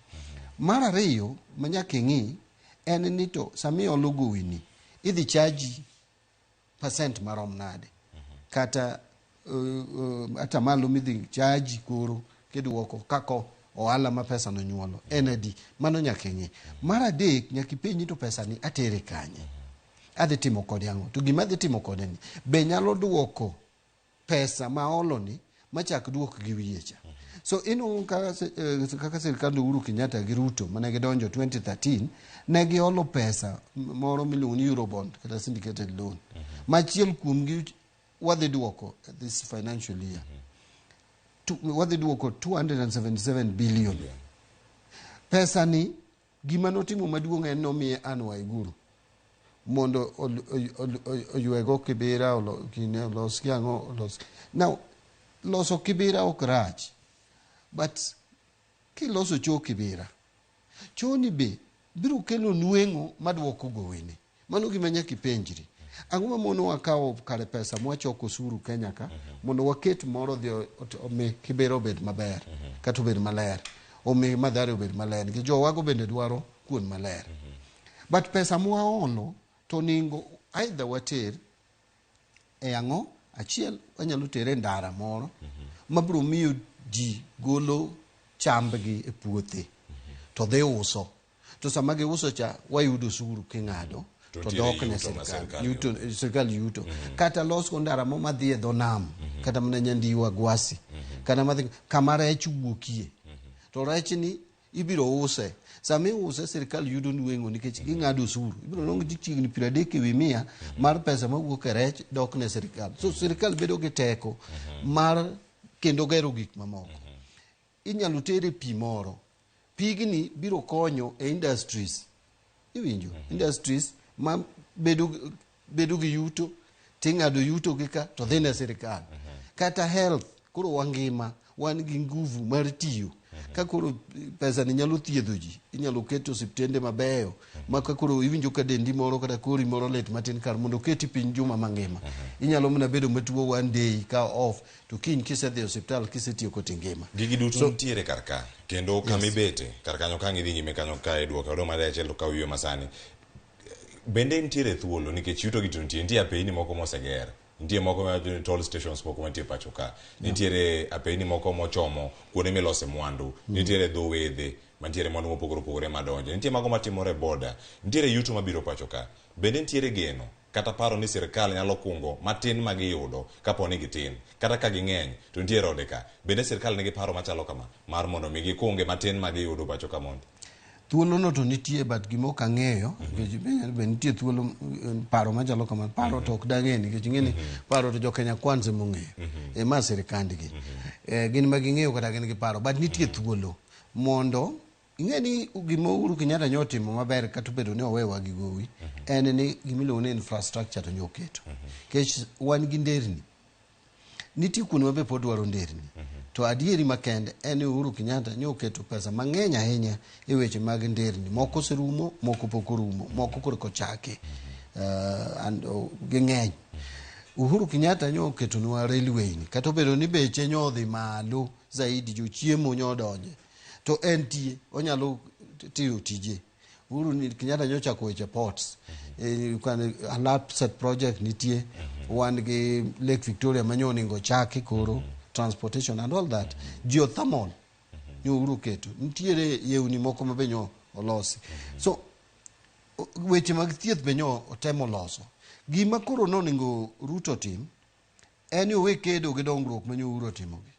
[SPEAKER 2] Mar ariyo manyaka ing'i en ni to sama iolo gowi ni idhi chaji percent marom nade kata atamalo midhi chaji koro kiduoko kako ohala ma pesa no nyuolo en adi mano nyaka ing'i. Mar adek nyaka ipenji to pesa ni atere kanye adhi timo kode ang'o to gima adhi timo kode ni be nyalo duoko pesa ma olo ni machak duok gi wiye cha. So inwang'o kaka sirikand Uhuru Kenyatta gi Ruto mane gidonjo 2013 ne giolo pesa moro miluongo ni Eurobond kata syndicated loan. Machiel kuomgi wadhi duoko this financial year. Wadhi duoko 277 billion. Pesa ni gima notimo maduong' en nomiye Anne Waiguru mondo oywego Kibera olos gi ang'o olos. Now loso Kibera ok rach but kiloso cho Kibera choni be biro kelo nweng'o maduoko gowi. Mano gima nyaka ipenjri. Ang'o mamono wakawo kare pesa mwachoko osuru Kenya ka mondo waket moro odhi omi Kibera obed maber kata obed maler omi Mathare obed maler nikech jowago bende dwaro kuon maler. But pesa mwaolo to ningo either water e ang'o achiel wanyalo tere e ndara moro mabiro miyo ji golo chambgi e puothe to dhi uso to sama giuso cha wayudo osuru king'ado to dok ne sirikal sirikal yuto kata los go ndara mo madhi e dho nam kata mana Nyandiwa Gwasi kata madhi kama rech wuokie to rech ni ibiro use. Sama iuse sirikal yudo nweng'o nikech ging'ado osuru. Ibiro nwang'o ni chiegni 30 ewi mia mar pesa mawuok e rech dok ne sirikal. So sirikal bedo gi teko mar kendo gero gik mamoko. Inyalo tere pi moro. Pigni biro konyo e industries. Iwinjo? Industries ma bedo gi yuto, ting'ado yuto gi ka to dhi ne sirikal. Kata health, koro wangima, wan gi nguvu mar tiyo. Ka koro pesa ni nyalo thiedho ji, inyalo ket osiptende mabeyo, ma ka koro iwinjo ka dendi moro kata kori moro lit matin kar mondo oketi piny juma mangima. Inyalo mana bedo matuo one day ka off, to kiny kisedhi e osiptal kisetieko tingima.
[SPEAKER 1] Gigi duto nitiere kar ka kendo kama ibete kar kanyo ka ang' idhi nyime kanyo ka idwoke odong' mana achiel to kaw ywe masani bende nitiere thuolo nikech yuto gi to nitie nitie apeyni moko moseger nitie moko ma toll stations moko mantie pacho ka nitiere apeyni moko mochomo kuonde milose mwandu nitiere dho wedhe mantiere mwandu mopogore opogore madonjo nitie mago matimore e boda nitiere yuto mabiro pacho ka bende nitiere geno kata paro ni sirikal nyalo kungo matin ma giyudo kapo ni gitin kata ka ging'eny to nitie rode ka bende sirikal nigi paro machalo kama mar mondo mi gikunge matin ma giyudo pacho ka mondi
[SPEAKER 2] Thuolo no to nitie but gima ok ang'eyo nikech be nitie thuolo paro machalo kama paro to ok dang'e nikech ing'e ni paro to jo Kenya Kwanza emong'eyo e ma sirikandgi gin ma ging'eyo kata gin gi paro but nitie thuolo mondo ing'e ni gima Uhuru Kenyatta nyo otimo maber kata obedo ni owewa gi gowi en ni gimiluongo ni infrastructure to nyo oketo nikech wan gi nderni nitie kuonde ma be pod dwaro nderni to adieri makende en ni Uhuru Kenyatta nyo oketo pesa mang'eny ahinya e weche mag nderni moko oserumo moko pok orumo moko korka ochaki ging'eny Uhuru Kenyatta nyo oketonwa railway ni kata obedo ni beche nyo odhi malo zaidi jochiemo nyo odonje to en tie onyalo tiyo tije Uhuru Kenyatta nyo ochako weche ports LAPSSET project nitie wan gi Lake Victoria manyo oningo chaki koro transportation and all that geothermal nyo Uhuru oketo nitiere yewni moko ma be nyo olosi so weche mag thieth be nyo otemo loso gima koro noningo Ruto tim en ni owe kedo gi dongruok ma nyo Uhuru otimogi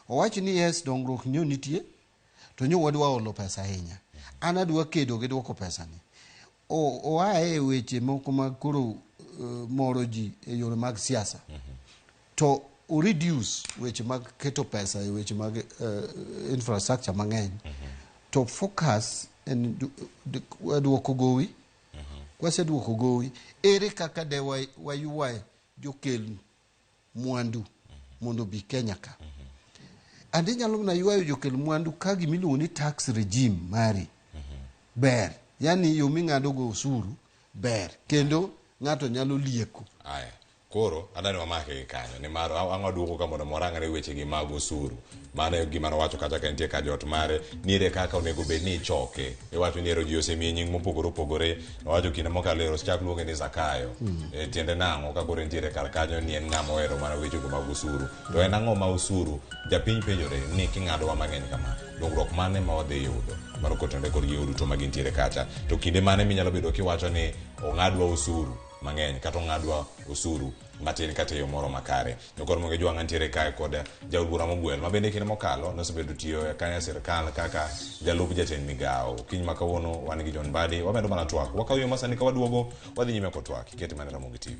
[SPEAKER 2] owach ni yes dongruok nyo nitie to nyo wadwa olo pesa ahinya an adwa kedo gi duoko pesa ni oa e weche moko mag koro moro ji e yore mag siasa to o reduce weche mag keto pesa e weche mag infrastructure mang'eny to focus en duoko gowi kwaseduoko gowi ere kaka de waywae jokel mwandu mondo obi Kenya ka and inyalo mana ywayo jokel mwandu ka gimiluongo ni tax regime mari ber yani yo ming'ado go osuru ber kendo ng'ato nyalo lieko
[SPEAKER 1] Aya, koro adani wamake gi kanyo nimar ang' waduoko ka mondo warangre weche gi mag osuru mano e gima nowacho kacha ka nitie ka jot mare ni ere kaka onego bed ni ichoke iwacho ni ero ji osemiye nying mopogore opogore nowacho kinde mokalo ero chak luonge ni Zakayo tiende nang'o ka koro entiere kar kanyo ni en ng'ama ohero mana weche go mag osuru to en ang'o ma osuru japiny penjore ni king'adowa mang'eny kama dongruok mane ma wadhi yudo mano kotenore kod gigo duto ma gintiere kacha to kinde mane minyalo bedo kiwacho ni ong'adwa osuru mang'eny kata ong'adwa osuru matin kata e yo moro makare nyokor Moge Jwang' ntiere kae kod jaod bura mogwel ma bende kinde mokalo nosebedo tiyo e kanyo e sirkal kaka jalup jatend migawo kiny ma kawuono wan gi John Mbadi wamedo mana twak wakawo yo masani ka waduogo wadhi nyime kod twak ikete mana Ramogi TV.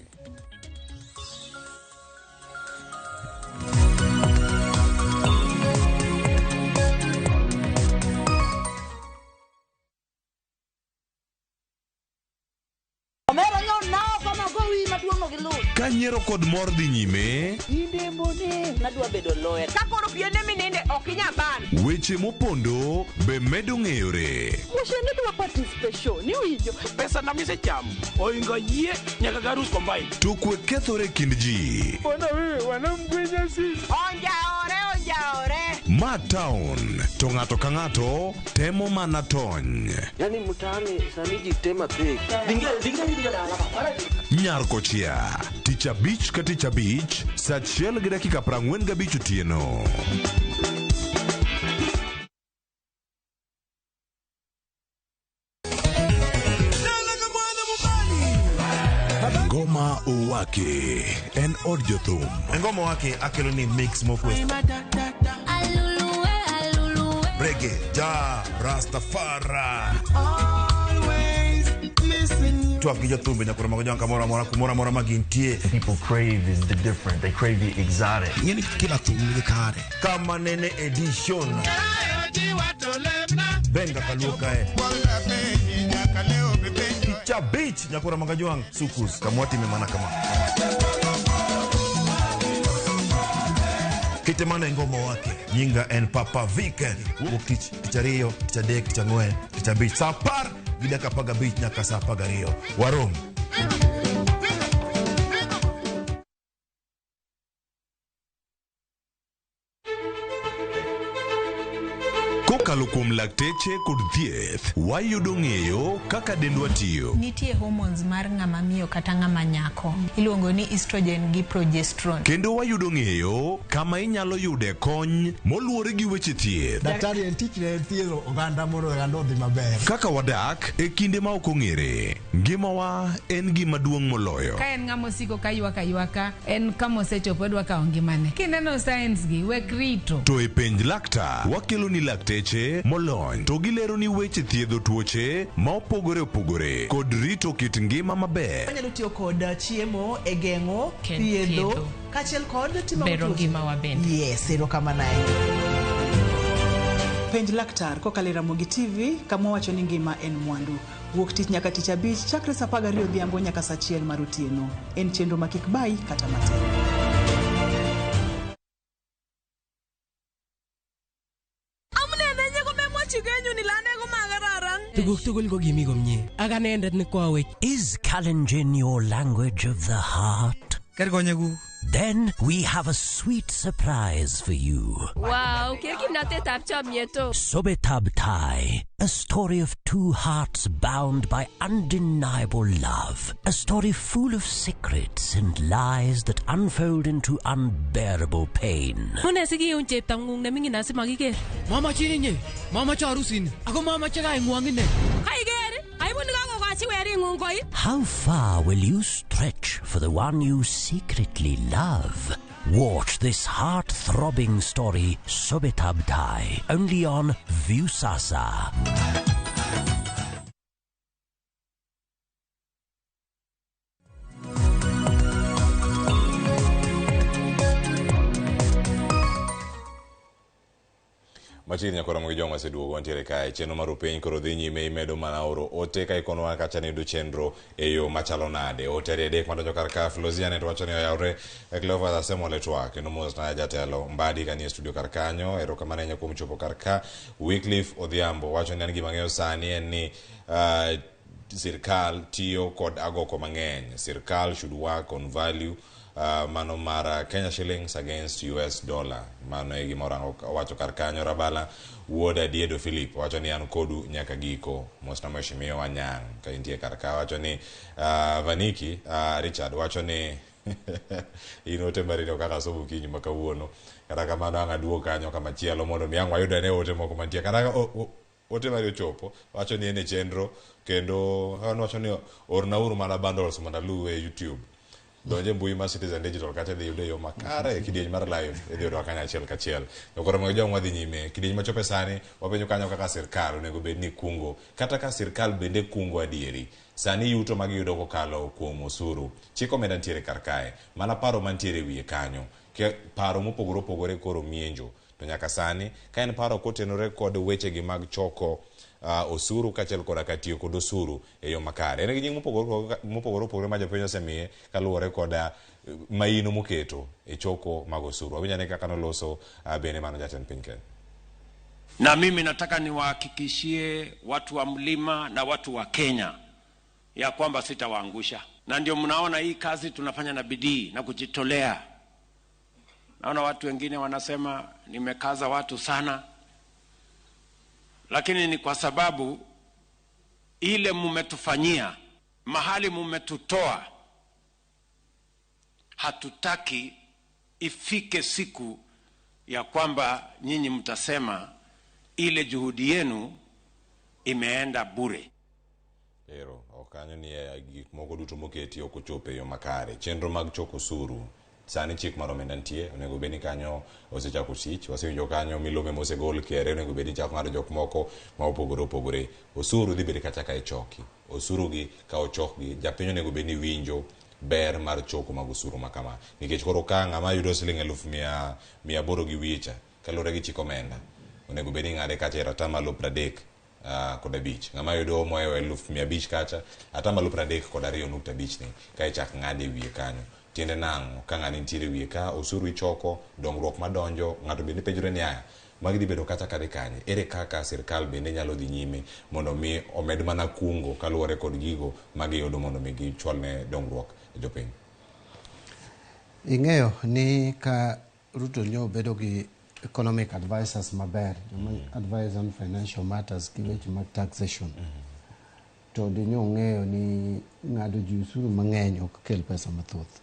[SPEAKER 5] Omera nyo nao kama gowi maduong' no gi luth.
[SPEAKER 6] Ka nyiero kod mor dhi nyime,
[SPEAKER 5] Nadwa bedo lawyer.
[SPEAKER 7] Ka koro piende mininde ok inyal ban.
[SPEAKER 6] weche mopondo be medo ng'eyore.
[SPEAKER 5] Wuoche dwa participation, iwinjo.
[SPEAKER 8] Pesa na misechamo oingo yie nyaka garus combine.
[SPEAKER 6] To kwe kethore e kind ji.
[SPEAKER 7] Onjaore onjaore.
[SPEAKER 6] Ma town to ng'ato ka ng'ato temo mana tony.
[SPEAKER 9] Yani mtaani sani ji tema pek.
[SPEAKER 6] Nyar kochia tich abich ka tich abich saa 1:45 otieno. Ngoma Owake en od jothum.
[SPEAKER 10] Ngoma wake akelo ni mix mokwe. Reggae. Reggae, Ja Rastafari. Twak gi jothumbe nyaka Ramogi Jwang' kamoro amora kumoro amora ma gintie.
[SPEAKER 11] People crave is the different. They crave the exotic.
[SPEAKER 10] Ing'eni kila thum nigi kare. Kama nene edition. Benga kaluo kae. Tich abich nyaka Ramogi Jwang' Sukus kamwatime mana kama. Kete mana e ngoma wake. Nyinga en Papa Vic. Wuok tich, tich ariyo, tich adek, tich ang'wen, tich abich. Saa 10:15 nyaka saa 12. Warom.
[SPEAKER 6] Kokalo kuom lakteche kod thieth, wayudo ng'eyo kaka dendwa tiyo.
[SPEAKER 12] Nitie hormones mar ng'ama miyo kata ng'ama nyako. Iluongo ni estrogen gi progesterone.
[SPEAKER 6] Kendo wayudo ng'eyo kama inyalo yude kony moluwore gi weche thieth.
[SPEAKER 13] Daktari en tich ne thiedho oganda mondo oganda odhi maber.
[SPEAKER 6] Kaka wadak e kinde ma ok ong'ere, ngimawa en gima duong' moloyo.
[SPEAKER 14] Ka en ng'ama osiko ka ywak aywaka, en kama osechopo odwa kawo ngimane. Kineno signs gi, wek rito.
[SPEAKER 6] To e penj laktar, wakelo ni lakteche molony to gilero ni weche thiedho tuoche ma opogore opogore kod rito kit ngima maber.
[SPEAKER 15] Wanyalo tiyo kod chiemo e geng'o, thiedho, kaachiel kod timo
[SPEAKER 16] bero ngimawa bende.
[SPEAKER 15] Yes, erokamano ahinya. Penj laktar kokalo e Ramogi TV kama wacho ni ngima en mwandu. Wuok tich nyaka tich abich chakre saa 12 odhiambo nyaka saa 1 mar otieno. En chenro ma kik bayi kata matin.
[SPEAKER 17] Tuguk tugul ko kimi komie. Ak anendet ne koawech.
[SPEAKER 18] Is Kalenjin your language of the heart?
[SPEAKER 19] Ker konyekuk.
[SPEAKER 18] Then we have a sweet surprise for you.
[SPEAKER 20] Wow, ker kimnatetab chomyet o.
[SPEAKER 18] Sobetab Tai, a story of two hearts bound by undeniable love. A story full of secrets and lies that unfold into unbearable pain.
[SPEAKER 21] Mune sikiun cheptang'ung neming'in asimakiker.
[SPEAKER 22] Mamachin inye, mamache arusini, ako mamache kaing'wong ine.
[SPEAKER 7] Kaiker, aibu nikakokochi wering'ung koi.
[SPEAKER 18] How far will you stretch for the one you secretly love? Watch this heart-throbbing story, Sobetab Tai, only on Viusasa.
[SPEAKER 1] Machiegni nyakora Ramogi Jwang' waseduogo wantiere kae. Chenro mar piny koro dhi nyime imedo mana oro ote ka ikonwa kacha ni yudo chenro e yo machalo nade. Ote adek madonjo kar ka Flosian to wacho ni oyawre Cleophas Asemole twak kendo mos na jatelo Mbadi kanie studio kar kanyo. Erokamano ahinya kuom chopo kar ka. Wycliffe Odhiambo wacho ni an gima ang'eyo sani en ni sirkal tiyo kod agoko mang'eny. Sirkal should work on value. Mano mar Kenya shillings against US dollar. Mano e gima orango owacho kar kanyo. Rabala wuod Adiedo Philip wacho ni an kodu nyaka giko. Mos na mheshimiwa Anyang' ka intie kar ka. Wacho ni Vaniki Richard wacho ni in ote marito kaka somo okinyi ma kawuono. Kata kamano ang' aduog kanyo kamachielo mondo mi ang' wayud ane ote moko mantie. Kata ote mari ochopo wacho ni en e chenro kendo wacho ni ornauru mana bundles mondo aluwe e YouTube. Donje mbui mar Citizen Digital kacha idhi yude yo makare kidieny mar live idhi yudo kanyo achiel kachiel. To koro mag jong wadhi nyime kidieny machope sani wapenjo kanyo kaka sirkal onego bed ni kungo kata ka sirkal bende kungo adieri. Sani yuto magiyudo kokalo kuom osuru. Chik omenda nitiere kar kae. Mana paro mantiere wiye kanyo. Paro mopogore opogore koro mienjo. To nyaka sani ka en paro kotenore kod wechegi mag choko osuru kaachiel koda ka tiyo kod osuru e yo makare. En gi nying mopogore opogore ma jopiny osemiye kaluwore koda maino moketo e choko mag osuru. Wawinj ane kaka noloso bende mano jatend piny Kenya.
[SPEAKER 4] Na mimi nataka niwahakikishie watu wa mlima na watu wa Kenya ya kwamba sitawaangusha. Na ndio mnaona hii kazi tunafanya na bidii na kujitolea. Naona watu wengine wanasema nimekaza watu sana. Lakini ni kwa sababu ile mumetufanyia, mahali mumetutoa, hatutaki ifike siku ya kwamba nyinyi mtasema ile juhudi yenu imeenda bure.
[SPEAKER 1] Ero, okanyo ni gik moko duto moketi ok ochopo e yo makare. Chenro mag choko osuru Sani chik mar omenda nitie, onego bed ni kanyo osechako tich. Wasewinjo kanyo milome mosegol KRA onego bed ni chako ng'ado jok moko ma opogore opogore. Osuru dhi bedo kacha ka ichoki. Osuru gi ka ochokgi, japiny onego bed ni winjo ber mar choko mag osuru ma kama. Nikech koro ka ng'ama yudo siling eluf mia, mia aboro gi wiye cha, kaluwore gi chik omenda, onego bed ni ing'ade kacha e atamalo 30 kod abich. Ng'ama yudo mohewo 500,000 kacha, atamalo 32.5 ni ka ichak ng'ade e wiye kanyo. Tiende nang'o? Ka ng'ani nitiere e wiye ka, osuru ichoko, dongruok madonjo, ng'ato bende penjore ni aya, magi dhi bedo kacha kadhi kanye? Ere kaka sirkal bende nyalo dhi nyime mondo mi omed mana kungo kaluwore kod gigo ma giyudo mondo mi gichwal ne dongruok e jopiny?
[SPEAKER 2] Ing'eyo ni ka Ruto nyo bedo gi economic advisors maber, joma advise on financial matters gi weche mag taxation, to dinyo ng'eyo ni ng'ado ji osuru mang'eny ok kel pesa mathoth.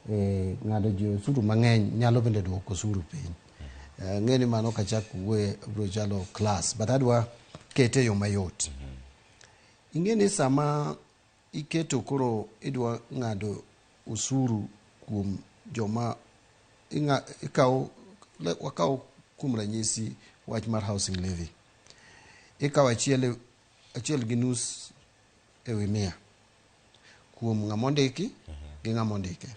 [SPEAKER 2] Ng'ado ji osuru mang'eny nyalo bende duoko osuru piny. Ng'e ni mano kachak wuoye biro chalo class, but adwa kete e yo mayot. Ing'e ni sama iketo koro idwa ng'ado osuru kuom joma ikawo, wakaw kuom ranyisi wach mar housing levy. Ikawo achiel 1.5 e wi mia kuom ng'ama ondiki gi ng'ama ondike.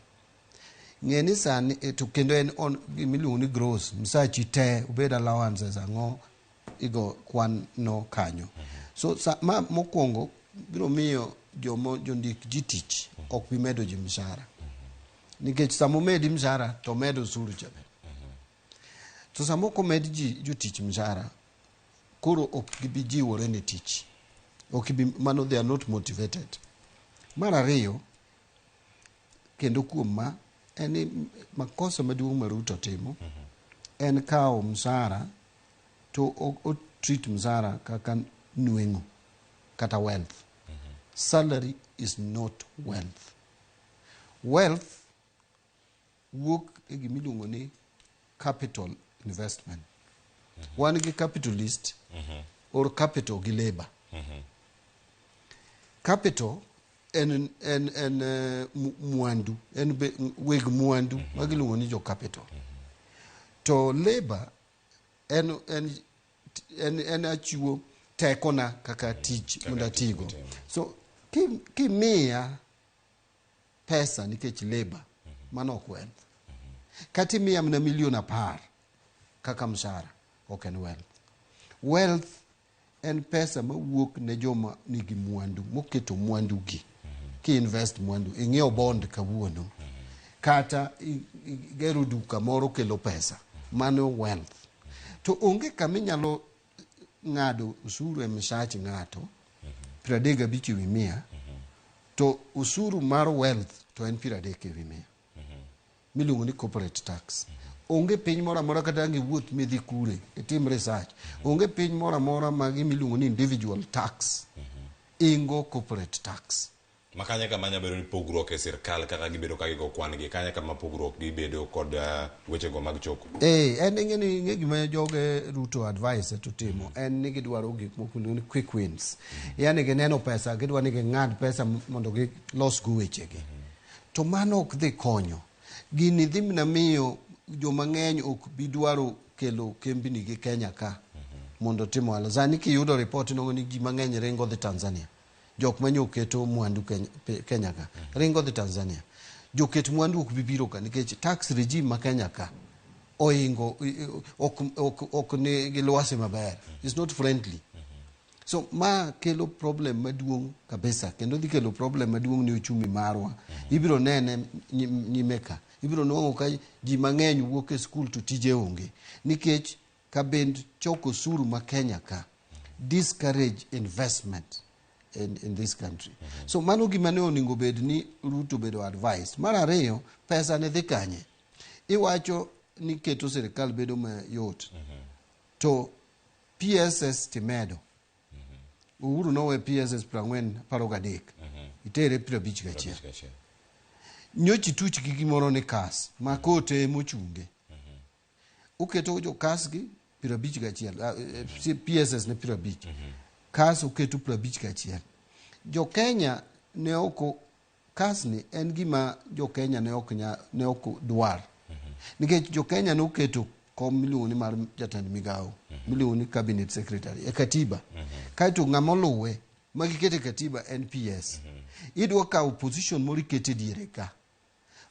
[SPEAKER 2] Ng'e ni sani to kendo en on gimiluongo ni gross, msachi te obed allowances ang'o igo kwan no kanyo. So sa, ma mokwongo biro miyo jomo jondik ji tich ok bi medo ji mshahara. Nikech sama omedi mshahara to omedo osuru cha be. To sama ok omed ji jotich mshahara, koro ok gibi jiwore ne tich. Ok bi, mano they are not motivated. Mar ariyo, kendo kuom ma, en ni makosa maduong' ma Ruto timo, en kawo mshahara to o treat mshahara kaka nweng'o kata wealth. Salary is not wealth. Wealth wuok e gimiluongo ni capital investment. Wan gi capitalist or capital gi labor. Capital en, en, en mwandu, en be, weg mwandu ma giluongo ni jo capital. To labor en, en, en, en achiwo tekona kaka tich mondo atigo. So kimiya pesa nikech labor, mano ok wealth. Kata imiya mana milion 10 kaka mshahara, ok en wealth. Wealth en pesa mawuok ne joma nigi mwandu, moketo mwandu gi. Ki invest mwandu, ing'iewo bond kawuono, kata igero duka moro kelo pesa, mano wealth. To onge kama inyalo ng'ado osuru e msach ng'ato 35 ewi mia, to osuru mar wealth to en 30 ewi mia, miluongo ni corporate tax. Onge piny moro amora kata ang' iwuoth midhi kure itim research, onge piny moro amora ma gimiluongo ni individual tax ingo corporate tax.
[SPEAKER 1] Ma kanye kama nyalo bedo ni pogruok e sirkal kaka gibedo ka gigo kwan gi, kanye kama pogruok gibedo kod wechego mag choko?
[SPEAKER 2] En ing'e ni ing'e gima joge Ruto advice to timo en ni gidwaro gik moko miluongo ni quick wins. Yani gineno pesa, gidwa ni ging'ad pesa mondo gilos go wechegi. To mano ok dhi konyo. Gini dhi mana miyo joma ng'eny ok bi dwaro kelo kembni gi Kenya ka mondo otim ohala. Sani kiyudo report inongo ni ji mang'eny ringo dhi Tanzania. Jok manyo keto mwandu Kenya ka ringo dhi Tanzania. Joket mwandu ok bi biro ka nikech tax regime ma Kenya ka oingo, ok ni gi lwasi maber. It's not friendly. So ma kelo problem maduong' kabisa kendo dhi kelo problem maduong' ne uchumi marwa. Ibiro nene nyime ka. Ibiro nwang'o ka ji mang'eny wuok e skul to tije onge. Nikech kabend choko osuru ma Kenya ka discourage investment in this country. So mano gima ne onego bed ni Ruto bedo advice. Mar ariyo, pesa ne dhi kanye? Iwacho ni keto sirikal bedo mayot. To PSS timedo. Uhuru nowe PSS prang'wen paro gadek. Itere 51. Nyochi tuch gi gimoro ni kas, ma kote mochunge. Uketo jo kas gi 51, PSS ne 50. Kas oketo 51. Jo Kenya ne ok CAS ni en gima jo Kenya ne ok nya, ne ok dwar. Nikech jo Kenya noketo kom miluongo ni mar jatend migawo, miluongo ni cabinet secretary e katiba. Kaeto ng'ama oluwe ma giketo e katiba en PS. Idwa kawo position moro ikete diere ka.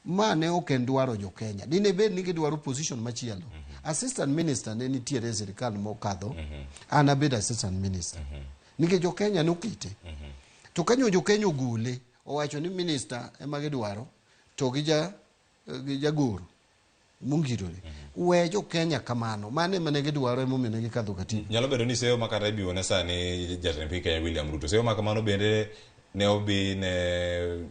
[SPEAKER 2] Ma ne ok en dwaro jo Kenya. Dine bed ni gidwaro position machielo. Assistant minister ne nitiere e sirikal mokadho. An abedo assistant minister. Nikech jo Kenya nokete. To kanyo jo Kenya ogole, owacho ni minister ema gidwaro, to gi ja gi jagoro mongirore. We jo Kenya kamano. Mano ema ne gidwaro emomiyo ne gikadho katiba.
[SPEAKER 1] Nyalo bedo ni seyo ma kata ibiwone sani jatend piny Kenya William Ruto. Seyo ma kamano bende ne obi ne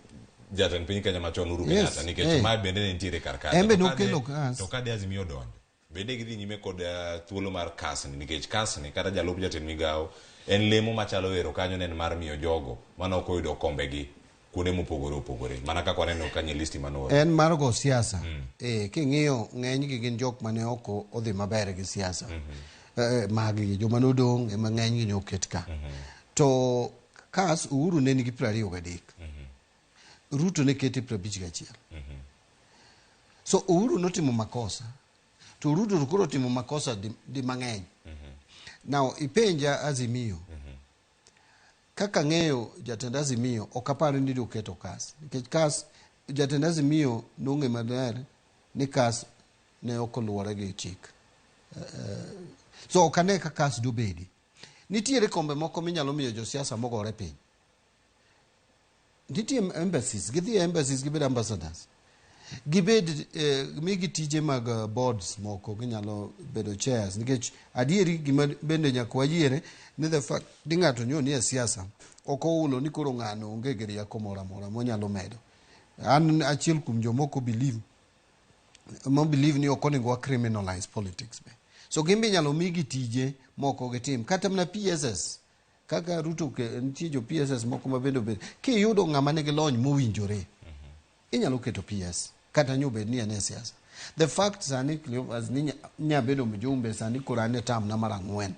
[SPEAKER 1] jatend piny Kenya machon Uhuru
[SPEAKER 2] Yes,
[SPEAKER 1] Kenyatta nikech
[SPEAKER 2] eh.
[SPEAKER 1] ma bende ne nitiere kar kacha.
[SPEAKER 2] En be
[SPEAKER 1] To ka
[SPEAKER 2] nokelo
[SPEAKER 1] ne-
[SPEAKER 2] CAS.
[SPEAKER 1] To ka de Azimio odonjo bende gidhi nyime kod eh, thuolo mar CAS ni nikech CAS ni kata jalup jatend migawo en lemo machalo ero kanyo ne en mar miyo jogo mane ok oyudo kombegi kuonde mopogore opogore mana kaka waneno kanyo e listi manoor.
[SPEAKER 2] En mar go siasa. Eh, king'iyo ng'enygi gin jok mane ok odhi maber gi siasa. Eh, maggi joma nodong' ema ng'enygi ne oket ka. To CAS Uhuru ne nigi 23. Ruto ne kete 51. So Uhuru notimo makosa. To Ruto to koro otimo makosa di, di mang'eny. Now ipenja Azimio. Kaka ng'eyo jatend Azimio ok apar ni doketo CAS. Nikech CAS jatend Azimio nong'e maler ni CAS ne ok oluwore gi chik. So ok ane ka CAS dobedi. Nitiere kombe moko minyalo miyo josiasa mogore piny. Nitie embassies, gidhi e embassies gibed ambassadors. Gibed eh, migi tije mag eh, boards moko ginyalo bedo chairs nikech adieri gima bende nyaka wayiere ni the fact ni ng'ato nyo ni e siasa ok oulo ni koro ng'ano onge gi rieko moro amora monyalo medo. An achiel kuom jomoko believe mo believe ni ok onego wa criminalize politics be. So gin be inyalo migi tije moko gitim kata mana PSS kaka Ruto ke, nitie jo PSS moko ma bende obed kiyudo ng'ama nigi lony mowinjore inyalo keto PS kata nyo bed ni en e siasa. The fact sani Cleophas ni nya bedo mjumbe sani koro an e term na mar ang'wen.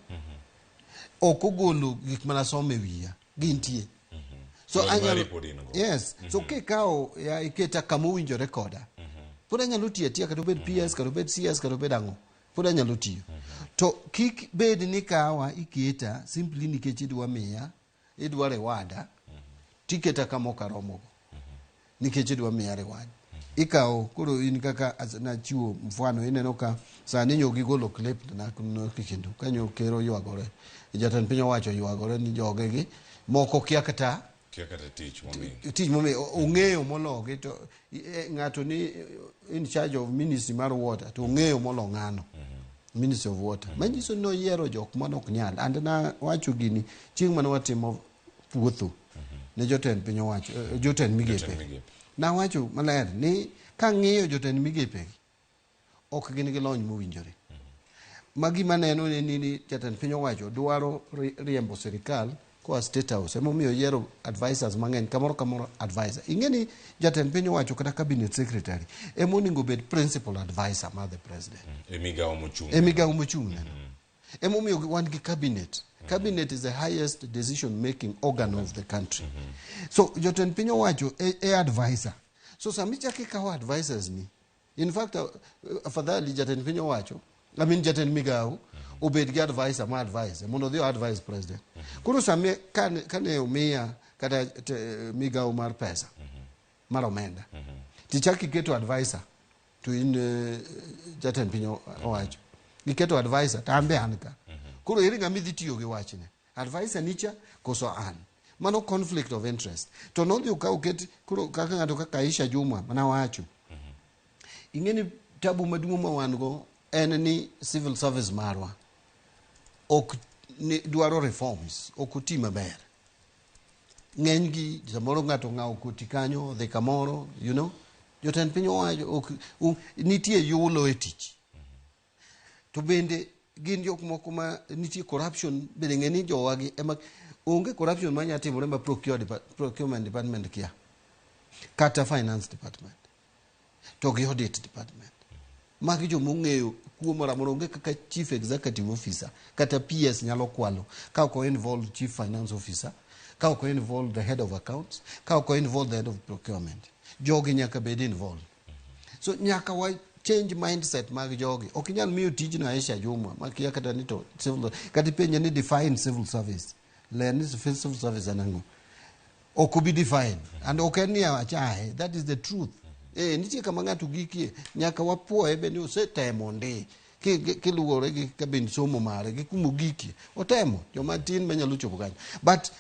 [SPEAKER 2] Ok ogolo gik mana somo e wiya gintie. So
[SPEAKER 1] Lony mari
[SPEAKER 2] anyalo
[SPEAKER 1] pod in go.
[SPEAKER 2] Yes. So kikawo ya iketa kama owinjore koda. Pod anyalo tiyo atiya kata obed PS kata obed CS kata obed ang'o. Pod anyalo tiyo. To kik bed ni kawa iketa simply nikech idwa miya, idwa rewarda, tiketa kama ok aromogo. Nikech idwa miya reward. Ikawo koro in kaka as- nachiwo mfano ineno ka sani nyo gigolo clip na na kendo kanyo ker oywagore. Jatend piny owacho oywagore ni jogegi moko kia kata
[SPEAKER 1] Kia kata tich momiyo.
[SPEAKER 2] tich momiyo ong'eyo mologi to e, ng'ato ni in charge of ministry mar water to ong'eyo molo ng'ano ministry of water manyiso ni noyiero jok mane ok nyal and nawacho gini chieng' mane watimo puotho ne jotend piny owacho eh, jotend migepe
[SPEAKER 1] Jotend migepe.
[SPEAKER 2] nawacho maler ni kang'iyo jotend migepe gi ok gin gi lony mowinjore ma gima neno ni, ni, ni jatend piny owacho dwaro riembo sirikal koa state house emomiyo oyiero advisors mang'eny kamoro kamoro advisor ing'e ni jatend piny owacho kata cabinet secretary ema onego bed principal advisor mar the president
[SPEAKER 1] E migawo mochung'.
[SPEAKER 2] e migawo mochung' neno emomiyo wan gi cabinet cabinet is the highest decision making organ of the country so jotend piny owacho e, e advisor so sama ichako ikawo advisors ni in fact afadhali jatend piny owacho I mean jatend migawo obed gi advisor ma advise mondo odhi o advise president koro sami kane, kane omiya kata te, migawo mar pesa mar omenda tichak iketo advisor to in uh, jatend piny owacho iketo advisor to an be an ka koro ere ng'ama idhi tiyo gi wachne advisor nicha koso an mano conflict of interest to nodhi okaw oket koro kaka ng'ato kaka Aisha Juma mana wacho ing'e ni tabu maduong' ma wan go en ni civil service marwa ok ni, dwaro reforms ok oti maber ng'eny gi samoro ng'ato ng'awo koti kanyo odhi kamoro you know jotend piny owacho ok nitie yulo e tich to bende gin jok moko ma nitie corruption bende ng'e ni jowagi ema onge corruption ma nyalo timore ma procurement department kia kata finance department to gi audit department magi joma ong'eyo kuo moro amora onge kaka chief executive officer kata PS nyalo kwalo ka ok o involve chief finance officer Ka ok involve the head of accounts, ka ok involve the head of procurement. Jogi nyaka bed involved. So nyaka wa change mindset mag jogi. Ok inyal miyo tijno Aisha Jumwa makia kata ni to civil kata ipenje ni define civil service. Ler ni civil service en ang'o. Ok obi define. And ok en ni achaye. That is the truth. Eh, nitie kama ng'ato gikie. Nyaka wapuoye be ni osetemo ndi. Kiluwore gi kabind somo mare gi kuma ogikie. Otemo. Joma tin manyalo chopo kanyo. But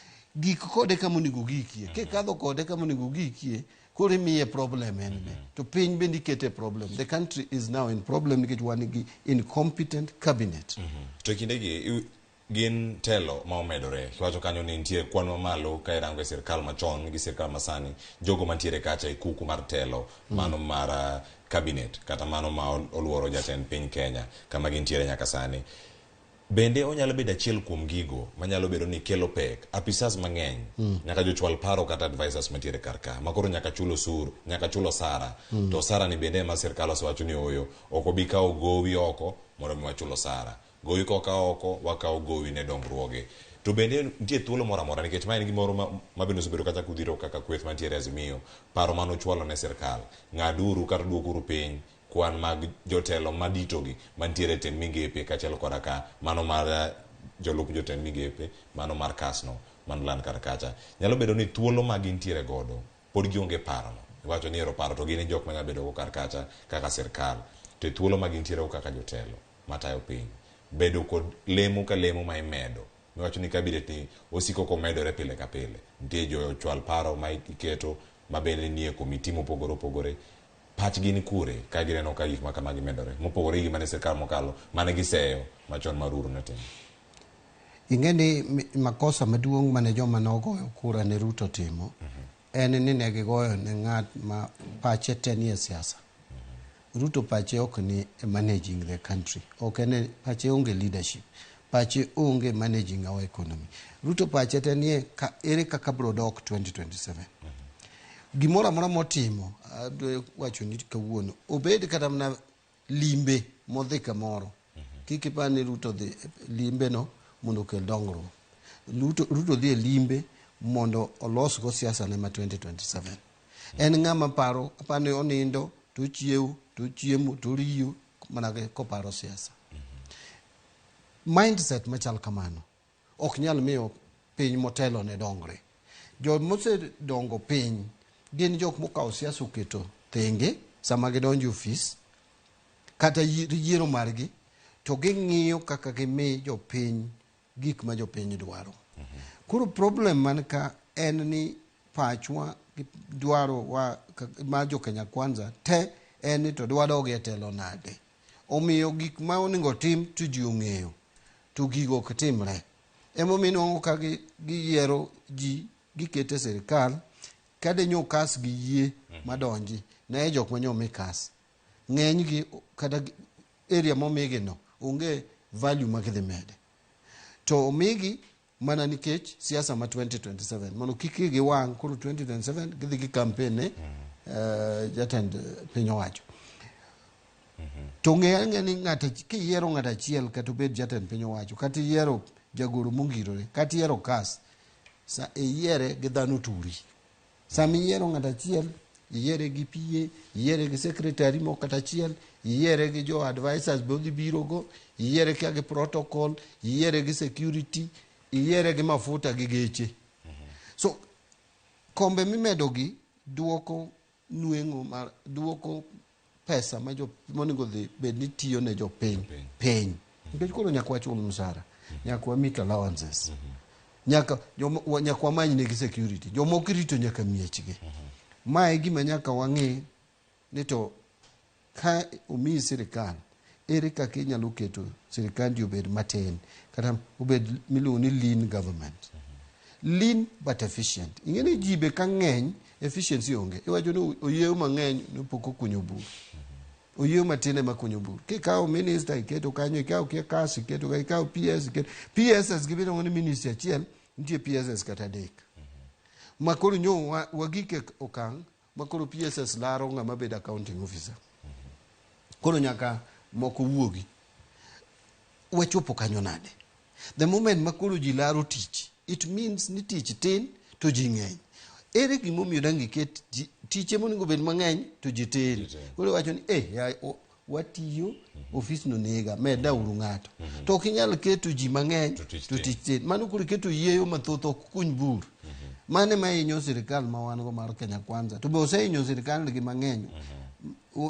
[SPEAKER 2] gik kode kama onego ogikie. Kikadho kode kama onego ogikie, koro imiye problem en be. To piny bende ikete problem. The country is now in problem nikech wan gi incompetent cabinet.
[SPEAKER 1] To e kindegi gin telo ma omedore. Kiwacho kanyo ni nitie kwan mamalo ka irango e sirkal machon gi sirkal masani, jogo mantiere kacha e kuku mar telo, mano mar cabinet kata mano ma oluoro jatend piny Kenya kama gintiere nyaka sani. Bende onyalo bedo achiel kuom gigo manyalo bedo ni kelo pek. Apisas mang'eny nyaka jochwal paro kata advisors mantiere kar ka ma koro nyaka chul osuru, nyaka chul osara. To osara ni bende ema sirkal osewacho ni ooyo, ok obi kawo gowi oko mondo mi wachul osara. Gowi kokaw oko, wakawo gowi ne dongruoge. To bende nitie thuolo moro amora nikech ma en gimoro ma bende osebedo kacha kudhiro kaka kweth mantiere Azimio, paro mane uchwalo ne sirkal. Ng'aduru kata duokuru piny kwan mag jotelo maditogi mantiere e tend migepe kaachiel koda ka mano mar jolup jotend migepe, mano mar kasno mano land kar kacha. Nyalo bedo ni thuolo ma gintiere godo pod gionge parono. Iwacho ni ero paro to gin e jok manyalo bedo go kar kacha kaka sirkal. To e thuolo ma gintiere go kaka jotelo matayo piny, bedo kod lemo ka lemo ma imedo. Miwacho ni cabinet ni osiko komedore pile ka pile. Nitie jochwal paro ma iketo ma bende nie komiti mopogore opogore. Pachgi ni kure ka gineno ka gik ma kamagi medore mopogore gi gima ne sirkal mokalo mane giseyo machon mar Uhuru notimo.
[SPEAKER 2] Ing'e ni makosa maduong' mane joma nogoyo kura ne Ruto timo en ni ne gigoyo ne ng'at ma pache te nie siasa. Ruto pache ok ni e managing the country. Ok en pache onge leadership. Pache onge managing our economy. Ruto pache te nie ka, ere kaka bro dok 2027. Gimoro amora motimo, adwa wacho ni kawuono, obed kata mana limbe modhi kamoro. Kik ipar ni Ruto dhi limbe no mondo okel dongruok. Ruto dhi e limbe mondo olosgo siasa ne ma 2027. En ng'ama paro, aparo ni onindo, to ochiewo, to ochiemo, to oriyo, mana koparo siasa. Mindset machal kamano ok nyal miyo piny motelo ne dongre. Jomosedongo piny gin jok mokawo siasa oketo thenge sama gidonjo e ofis kata yiero margi to ging'iyo kaka gimi jopiny gik ma jopiny dwaro. Koro problem man ka en ni pachwa gi dwaro wa mar jo Kenya Kwanza te en ni to dwadog e telo nade. Omiyo gik ma onego tim to ji ong'eyo to gigo ok timre. Emomiyo inwang'o ka giyiero ji gikete sirikal kade nyo kas gi yie madonji ne jok manyo mi kas. Ng'enygi kata area momigi no onge value ma gidhi mede. To omigi mana nikech siasa ma 2027 mondo kik igi wang' koro 2027 gidhi gi campaign ne jatend piny owacho. To ng'e ang'e ni ng'ato kiyiero ng'ato achiel kata obed jatend piny owacho kata iyiero jagoro mongirore kata iyiero kas sa iyiere gi dhano turi. Sama iyiero ng'ato achiel iyiere gi PA, iyiere gi secretary moko kata achiel, iyiere gi jo advisors be odhi biro go, iyiere kia gi protocol, iyiere gi security, iyiere gi mafuta gi geche. So kombe mimedo gi duoko nweng'o mar duoko pesa ma jo monego dhi bed ni tiyo ne jopiny piny. Nikech koro nyaka wachul msara, nyaka wa meet allowances. Nyaka nyaka wamany negi security. Jomoko irito nyaka miechgi. Ma e gima nyaka wang'i ni to ka omiyi sirikal, ere kaka inyalo keto sirikandi obed matin kata obed miluongo ni lean government. Lean but efficient. Ing'e ni ji be ka ng'eny, efficiency onge. Iwacho ni oyieyo mang'eny ni pok okunyo bur. Oyieyo matin ema kunyo bur. Kikawo minister iketo kanyo, ikawo kia kas iketo kanyo, ikawo PS iketo. PSS gi miluongo ni ministry achiel, nitie PSS kata adek. Ma koro nyo wagik e okang' ma koro PSS laro ng'ama bedo accounting officer. Koro nyaka moko wuogi. Wachopo kanyo nade? The moment ma koro ji laro tich, It means ni tich tin to ji ng'eny. Ere gimomiyo dang' iket tiche monego bed mang'eny to ji tin? Koro iwacho ni eh, ya, watiyo ofis no nega meda uru ng'ato. To ok inyal keto ji mang'eny to tich tin. Mano koro iketo yieyo mathoth ok kuny bur. Mano ema hinyo sirikal ma wan go mar Kenya Kwanza. To be osehinyo sirikal gi mang'eny.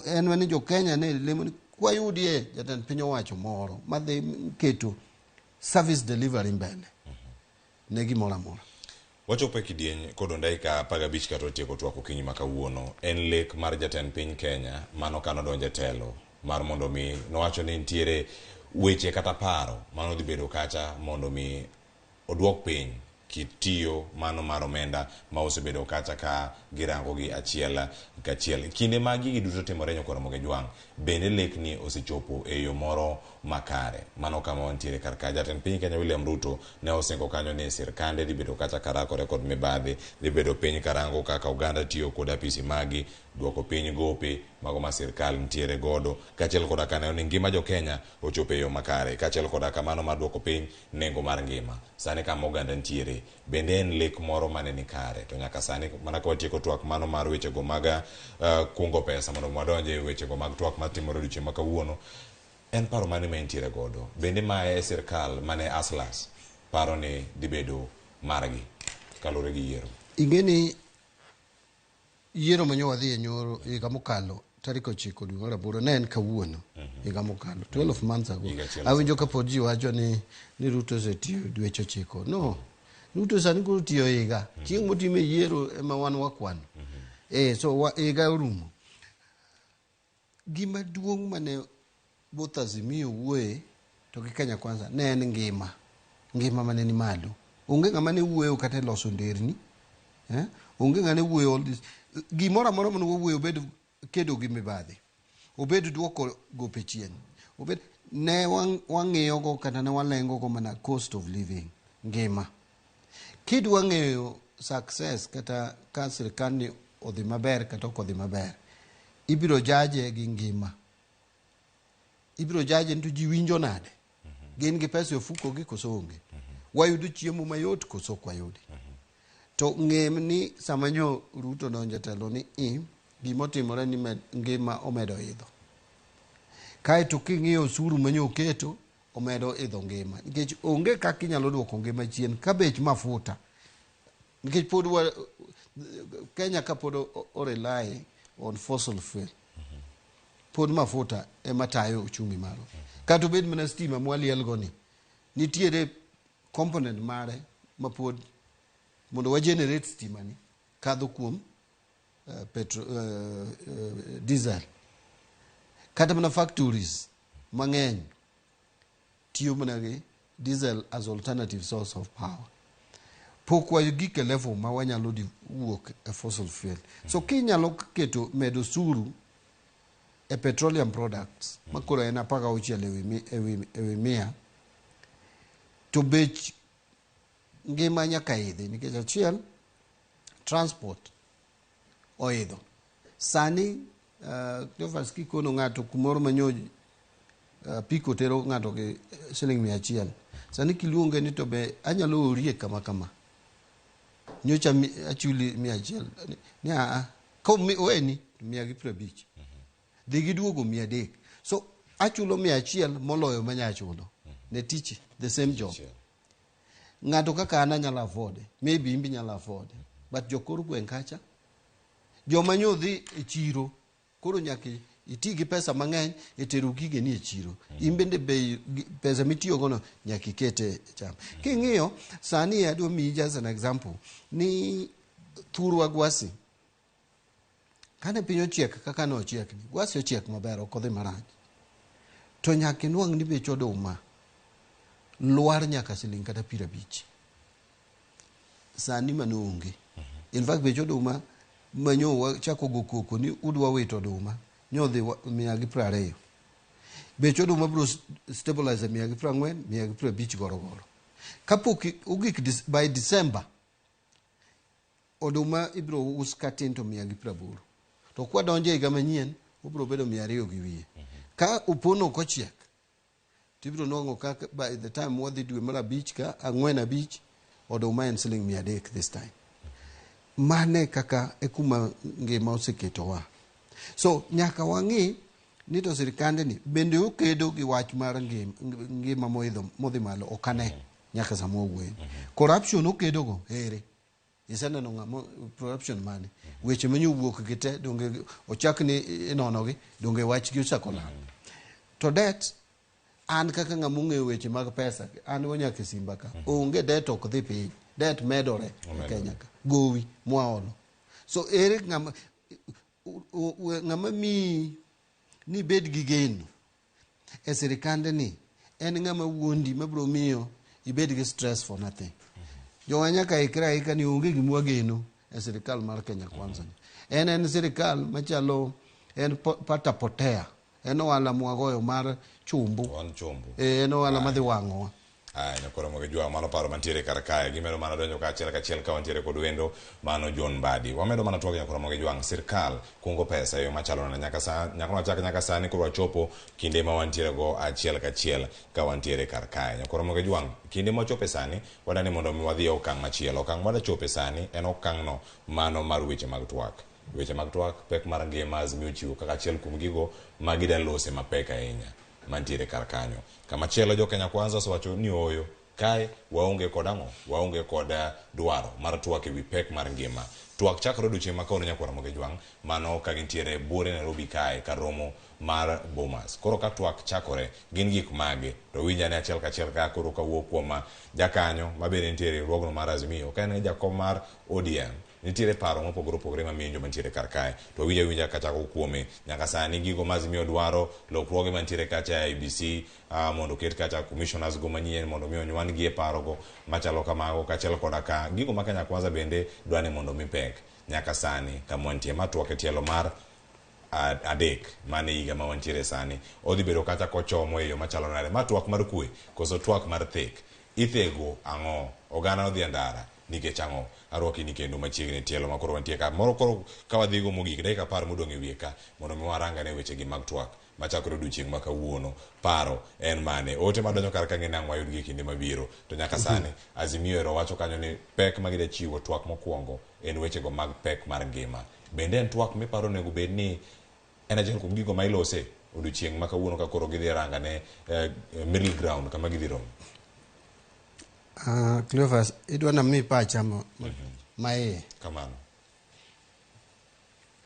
[SPEAKER 2] En ni jo Kenya ne lemo ni kwayudie jatend piny owacho moro madhi keto service delivery mbele ne gimoro amora.
[SPEAKER 1] Wachopo e kidieny kod dakika 15 kata otieko twak okinyi ma kawuono. En lek mar jatend piny Kenya mano ka nodonjo e telo mar mondo mi nowacho ni nitiere weche kata paro mano dhi bedo kacha mondo mi oduok piny kit tiyo mano mar omenda ma osebedo kacha ka girango gi achiel kachiel. Kinde ma gigi duto timore nyakwa Ramogi Jwang', bende lekni osechopo e yo moro makare? Mano kama wantiere kar ka. Jatend piny Kenya William Ruto ne osingo kanyo ni sirkande dhi bedo kacha karakore kod mibadhi, dhi bedo piny karango kaka oganda tiyo kod apisi magi, duoko piny gope mago ma sirkal nitiere godo, kaachiel koda ka neno ni ngima jo Kenya ochopo e yo makare, kaachiel koda kamano mar duoko piny nengo mar ngima. Sani kama oganda nitiere, bende en lek moro mane ni kare? To nyaka sani, mana ka watieko twak mano mar wechego mag kungo pesa mondo wadonje e wechego mag twak matimore odiochieng' ma kawuono, en paro mane ma intiere godo? Bende mae e sirkal mane Aslas paro ni dhi bedo margi kaluwore gi yiero?
[SPEAKER 2] Ing'e ni yiero ma nyo wadhi e nyoro higa mokalo tarik 9 dwe mar 8 ne en kawuono higa mokalo 12 months ago.
[SPEAKER 1] Higa achiel.
[SPEAKER 2] Awinjo ka pod ji wacho ni Ruto osetiyo dweche 9. No, Ruto sani koro tiyo higa. Chieng' motime yiero ema wan wakwano. So higa orumo. Gima duong' mane both Azimio wuoye to gi Kenya Kwanza ne en ngima. Ngima mane ni malo. Onge ng'ama ne wuoyo kata e loso nderni. Onge ng'ama ne wuoyo all this. Gimoro amora mane wawuoyo obed kedo gi mibadhi. Obed duoko gope chien. Obed ne wang'iyo go kata ne walengo go mana cost of living. Ngima. Kidwa ng'eyo success kata ka sirkal ni odhi maber kata ok odhi maber, ibiro jaje gi ngima. Ibiro jaje ni to ji winjo nade? Gin gi pesa e ofuko gi koso onge? Wayudo chiemo mayot koso ok wayudi? To ng'e ni sama nyo Ruto donjo e telo ni i gimotimore ni ngima omedo idho. Kaeto king'iyo osuru manyo oketo omedo idho ngima. Nikech onge kaka inyalo duoko ngima chien ka bech mafuta. Nikech pod Kenya ka pod o rely on fossil fuel. Pod mafuta ema tayo uchumi marwa. Kata obed mana stima mwaliel go ni, nitiere component mare ma pod mondo wa generate stima ni kadho kuom petro, diesel. Kata mana factories mang'eny tiyo mana gi diesel as alternative source of power. Pok wagik e level ma wanyalo wuok e fossil fuel. So kinyalo keto medo osuru e petroleum products ma koro en 16 ewi 100, to bech ngima nyaka idhi nikech achiel transport oidho. Sani Cleophas kikono ng'ato kumoro manyo apiko tero ng'ato gi siling 100. Sani kiluonge ni to be anyalo orie kama kama. Nyocha achuli 100 ni a ka oweni to 150. Dhi giduogo 300. So achulo 100 moloyo manya chulo ne tich the same job. Ng'ato kaka an anyalo afford, maybe in be inyalo afford, but jokor gweng' kacha joma nyo dhi e chiro koro nyaka iti gi pesa mang'eny e tero gigeni e chiro. In bende bei pesa mitiyogo no nyaka iket e cham. King'iyo sani adwa miyi just an example ni thurwa Gwasi kane piny ochiek kaka ne ochiek ni Gwasi ochiek maber ok odhi marach to nyaka inwang' ni bech oduma lwar nyaka siling kata 50. Sani mano onge. In fact bech oduma manyo wachako go koko ni udwa wito oduma nyodhi 120. Bech oduma biro stabilize e 140, 150 gorogoro. Kapok ogik by December oduma ibiro us katin to 180. To kwadonjo e higa manyien obiro bedo 200 gi wiye. Ka opono ok ochiek tibiro nwang'o ka by the time wadhi dwe mar 5 ka 4 5 Oduma en siling 300 this time. Mane kaka e kuma ngima oseketowa. So nyaka wang'i ni to sirikande ni bende okedo gi wach mar ngima moidho modhi malo ok ane nyaka sama wawuoye. Corruption okedogo ere? Iseneno ng'ama corruption mane? Weche manyo wuok gi te donge ochak ni inonogi donge wachgi ochako lal. To debt an kaka ng'ama ong'eyo weche mag pesa an go nyaka e simba ka onge debt ok dhi piny debt medore e
[SPEAKER 1] Omedore.
[SPEAKER 2] Kenya ka gowi mwaolo so ere ng'ama ng'ama miyi ni bed gi geno e sirikande ni en ng'ama wuondi mabiro miyo ibed gi stress for nothing jowa nyaka ikre aika ni onge gima wageno e sirikal mar Kenya Kwanza ni. En en sirikal machalo en pata potea en ohala mwagoyo mar chumbu
[SPEAKER 1] Wan chumbu.
[SPEAKER 2] Eh, en ohala madhi wang'owa
[SPEAKER 1] Aya, nyakoro moge jwa mano paro mantiere kar kae gimedo mana donjo ka achiel kachiel ka wantiere kod wendo mano John Mbadi. Wamedo mana twak nyakoro moge jwang' sirkal kungo pesa e yo machalo nade nyaka sa nyaka wachak nyaka sani koro wachopo kinde ma wantiere go achiel kachiel ka wantiere kar kae. Nyakoro moge jwang' kinde ma wachope sani wadani mondo mi wadhi e okang' machielo. Okang' ma wadachope sani en okang' no mano mar weche mag twak. Weche mag twak pek mar ngima Azimio ochiwo kaka achiel kuom gigo ma gida lose mapek ahinya mantiere kar kanyo. Kamachielo jo Kenya Kwanza osewacho ni ooyo kae waonge kod ang'o? Waonge kod dwaro mar twak ewi pek mar ngima. Twak chakore odiochieng' ma kawuono nyakwar Ramogi Jwang' mano ka gintiere buore Nairobi kae kar romo mar Bomas. Koro ka twak chakore gin gik mage? To winj ane achiel kachiel ka koro kawuok kuom jakanyo ma bende nitiere e riwruogno mar Azimio ka en jakom mar ODM nitiere paro mopogore opogore mamiyo joma nitiere kar kae to winja winja kachako kuome nyaka sani gigo ma Azimio dwaro lokruoge mantiere kacha e IEBC mondo oket kacha commissioners go manyien mondo mi onywan gi e paro go machalo kamago kaachiel koda ka gigo ma Kenya Kwanza bende dwa ni mondo mi pek nyaka sani kama wantie ma twak e tielo mar 3 mane higa ma wantiere sani odhi bedo kacha kochomo e yo machalo nade ma twak mar kwe koso twak mar thek ithego ang'o oganda odhi e ndara nikech ang'o arwaki ni kendo machiegni tielo ma koro wantie ka moro koro ka wadhigo mogik dakika 10 modong' e wiye ka mondo mi warangane weche gi mag twak machakore odiochieng' ma kawuono paro en mane ote madonjo kar ka ng'e nang' wayudgi e kinde mabiro to nyaka sani Azimio ero wacho kanyo ni pek ma gidwa chiwo twak mokwongo en wechego mag pek mar ngima bende en twak miparo onego bed ni en achiel kuom gigo ma ilose odiochieng' ma kawuono ka koro gidhi rangane middle ground kama gidhi romo
[SPEAKER 2] Cleophas, idwa nami pacha ma iye.
[SPEAKER 1] Kamano.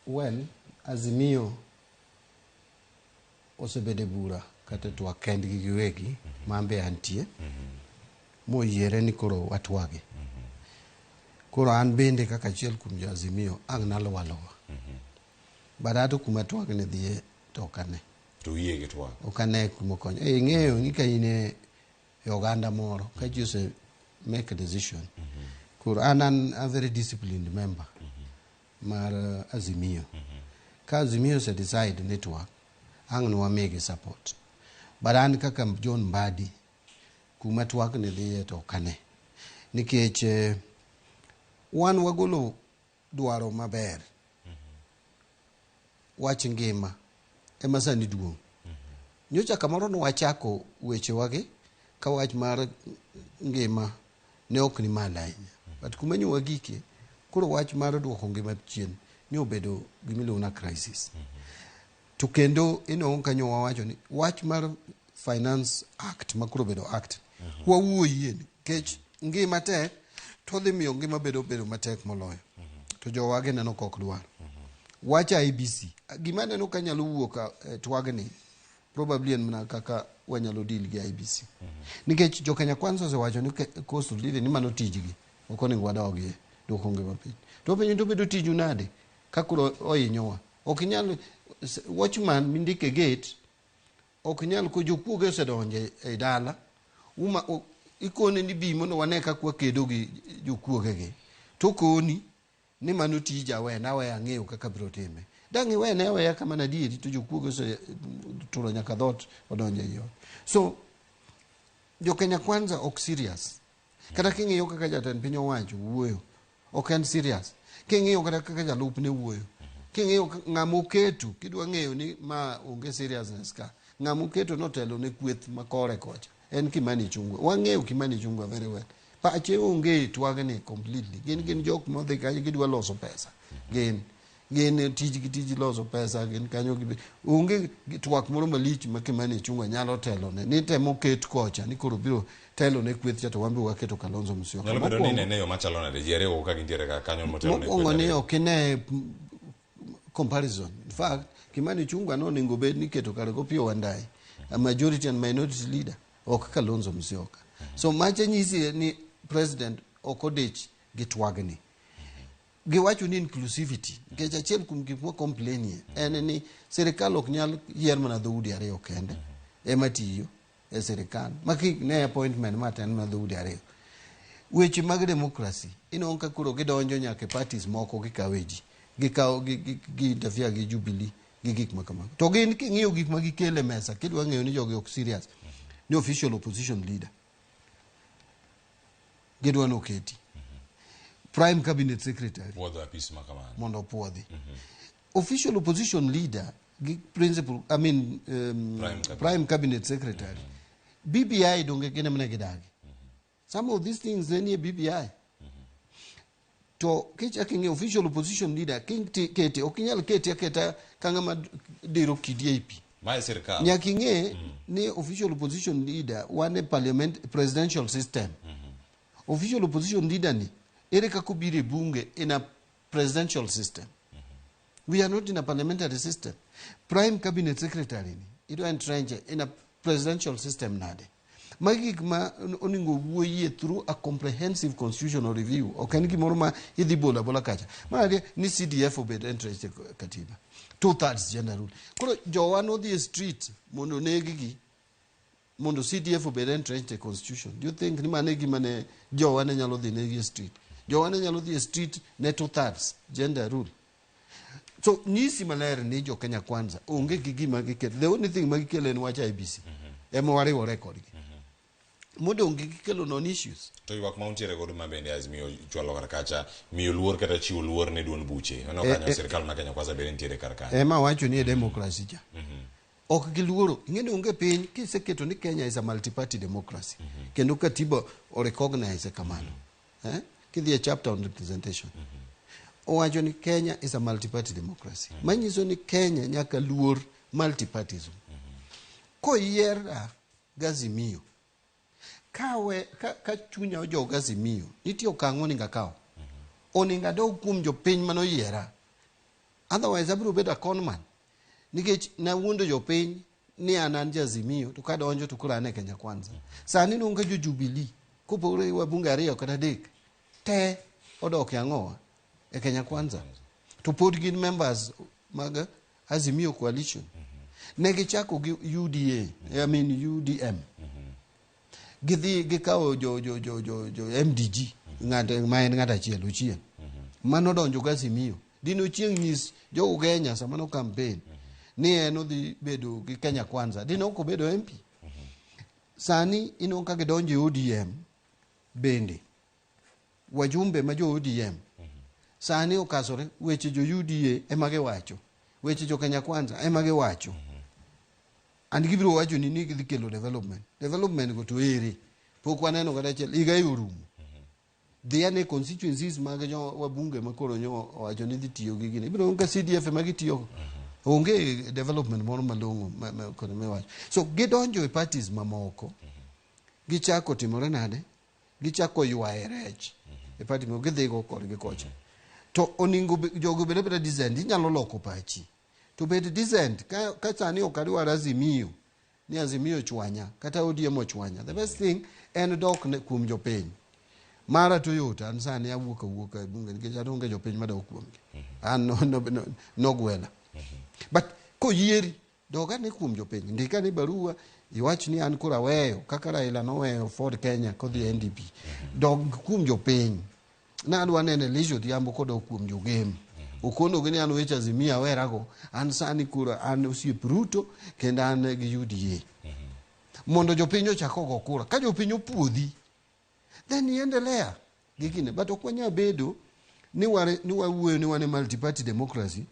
[SPEAKER 2] Well, Azimio osebedo e bura kata twak kendgi giwegi ma an be antie moyiere ni koro watwagi. Koro an bende kaka achiel kuom jo Azimio ang' naluw aluwa. But ato kuma twak ni dhiye to ok ane.
[SPEAKER 1] To uyie gi twak?
[SPEAKER 2] Ok ane kuma okonyo. Ing'eyo ni ka in e oganda moro ka ji ose make a decision. Koro an an a very disciplined member mar Azimio. Ka Azimio ose decide ni twak, ang' ne wamigi support. But an kaka John Mbadi, kuma twak ni dhiye to ok ane. Nikech wan wagolo dwaro maber. Wach ngima ema sani duong'. Nyocha kamoro ne wachako wechewagi ka wach mar ngima ne ok ni malo ahinya. But kuma nyo wagike, koro wach mar duoko ngima chien ne obedo gimiluongo na crisis. To kendo inwang'o ka nyo wawacho ni wach mar Finance Act ma koro obedo act, wawuoyie nikech ngima tek to odhi miyo ngima bedo matek moloyo. To jowagi neno ka ok dwar. Wach IEBC, gima aneno ka nyalo wuok e twagni probably en mana kaka wanyalo deal gi IEBC. Nikech jo Kenya Kwanza osewacho ni Coastal Leading ni mano tijgi, ok onego wadogie duoko ngima piny. To penjo to bedo tiju nade ka koro ohinyowa? Ok inyal watchman mindike gate ok nyal ko jokuoge osedonjo e dala uma ikone ni bi mondo wane kaka wakedo gi jokuoge gi to koni ni mano tija wena aweya ang'eyo kaka biro time dang' iwene aweya kamano adieri to jokuoge oseturo nyaka dhoot odonjo ei ot. So jo Kenya Kwanza ok serious. Kata king'iyo kaka jatend piny owacho wuoyo ok en serious. King'iyo kata kaka jalupne wuoyo, king'iyo ng'ama oketo, kidwa ng'eyo ni ma onge seriousness ka, ng'ama oketo notelo ne kweth makore kocha en Kimani Ichung'wa. Wang'eyo Kimani Ichung'wa very well. Pache onge e twagni completely. Gin gin jok modhi kanyo gidwa loso pesa. Gin gin tijgi tij loso pesa gin kanyo gibi onge twak moro malich ma Kimani Ichung'wa nyalo telone ni temo ket kocha ni koro biro telo ne kweth cha to wan be waketo Kalonzo Musyoka.
[SPEAKER 1] Nyalo bedo ni
[SPEAKER 2] Mokwongo-
[SPEAKER 1] inene e yo machalo nade ji ariyogo ka gintiere kar kanyo motelo ne
[SPEAKER 2] Mokwongo
[SPEAKER 1] kweth
[SPEAKER 2] ni
[SPEAKER 1] ariyo.
[SPEAKER 2] ok ine comparison. In fact, Kimani Ichung'wa nonego bed ni iketo kare Opiyo Wandayi, a majority and minority leader, ok Kalonzo Musyoka. So macha nyisi ni president ok odich gi twagni. Giwacho ni inclusivity, nikech achiel kuom gik mwa complainie en ni sirikal ok nyal yier mana dhoudi ariyo kende ema tiyo e sirikal. Ma kik ne appointment ma to en mana dhoudi ariyo. Weche mag democracy, inwang'o ka koro gidonjo nyaka e parties moko gikawe ji. Gikawo gi, gi, gi interfere gi Jubilee gi gik ma kamago. To gin king'iyo gik ma gikelo e mesa, kidwa ng'eyo ni jogi ok serious, ni official opposition leader gidwa ni oketi prime cabinet secretary
[SPEAKER 1] Puodho apis ma kamano.
[SPEAKER 2] mondo opuodhi. Official opposition leader gi principal, I mean,
[SPEAKER 1] Prime cabinet.
[SPEAKER 2] prime cabinet secretary. BBI donge gin ema ne gidagi. Some of these things ne nie BBI. To kichak ing'iyo official opposition leader kete ok inyal kete aketa ka ng'ama diro kidi ei pi.
[SPEAKER 1] Mae sirkal.
[SPEAKER 2] Nyaka ing'e ni official opposition leader wan e parliament presidential system. Official opposition leader ni ere kaka obiro e bunge in a presidential system. We are not in a parliamentary system. Prime cabinet secretary ni idwa entrench in a presidential system nade? Magi gik ma onego wuoyie through a comprehensive constitutional review. Ok en gimoro ma idhi bolo abola kacha. Mar ariyo ni CDF obed entrenched e katiba. 2/3 gender rule. Koro jowa nodhi e street mondo oneg-gi mondo CDF obed entrenched e constitution. Do you think ni mano e gima ne jowa ne nyalo dhi negi e street? Jowa ne nyalo dhi e street ne 2/3 gender rule. So nyisi maler ni jo Kenya Kwanza onge gi gima gikelo. The only thing ma gikelo en wach IEBC. Ema wariwore kodgi. Modong' gi gikelo non issues.
[SPEAKER 1] To ywak ma untiere godo ma bende Azimio chwalo kar kacha, miyo luor kata chiwo luor ne duond buche. Aneno kanyo sirkal ma Kenya Kwanza bende nitiere kar kanyo.
[SPEAKER 2] Ema wacho ni e democracy cha. Ok giluoro. Ing'e ni onge piny kiseketo ni Kenya is a multi-party democracy. Kendo katiba o recognize kamano. Kidhi e chapter on representation. Owacho ni Kenya is a multi-party democracy. Manyiso ni Kenya nyaka luor multi-partyism. Koyiera Gazimio, kawe, ka chunya ojog Azimio, nitie okang' monego akaw. Onego adog kuom jopiny manoyiera. Otherwise abiro bedo a conman. Nikech nawuondo jopiny ni an an ja-Azimio to kadonjo to koro an e Kenya Kwanza. Sani nonge jo Jubilee kopogore gi wabunge ariyo kata adek te odok e ang'owa e Kenya Kwanza. To pod gin members mag Azimio coalition. Ne gichako gi UDA, I mean UDM. Gidhi gikawo jo MDG ng'at ma en ng'at achiel Ochieng. Mano donjo gi Azimio. Dine Ochieng nyis jo Ugenya sama no campaign ni en odhi bedo gi Kenya Kwanza. Dine ok obedo MP. Sani ineno ka gidonjo e ODM bende. Wajumbe ma jo ODM sani okasore weche jo UDA ema giwacho. Weche jo Kenya Kwanza ema giwacho. And gibiro wacho ni ni gidhi kelo development. Development go to ere? Pok waneno kata achiel. Higa e orumo. Dhi ane constituencies mag jo wabunge ma koro nyo owacho ni dhi tiyo gi gini. Ibiro ka CDF ema gitiyo. Onge development moro malong'o kod miwacho. So gidonjo e parties mamoko. Gichako timore nade? Gichako ywaye rech. E party moko gidhigo kodgi kocha. To oningo jogo obed abeda decent. Inyalo loko pachi. To bed decent. Ka sani ok adwar Azimio, ni Azimio ochwanya, kata ODM ochwanya. The best thing en dok ne kuom jopiny. Mara to yot, an sani awuok awuoka e bunge nikech an onge jopiny madok kuomgi. An nogwela. But koyieri, dog ane kuom jopiny. Ndik ane barua, iwach ni an koro aweyo, kaka Raila noweyo Ford Kenya kodhi NDP. Dog kuom jopiny. Nadwa neno Elisha Odhiambo kodok kuom jogem. Okonogi ni an weche Azimio awerago, an sani koro an osiep Ruto kendo an gi UDA. Mondo jopiny ochak ogo kura. Ka jopiny opuodhi, then iendelea gi gine. But ok wanyal bedo ni wawuoyo ni wan e multi-party democracy,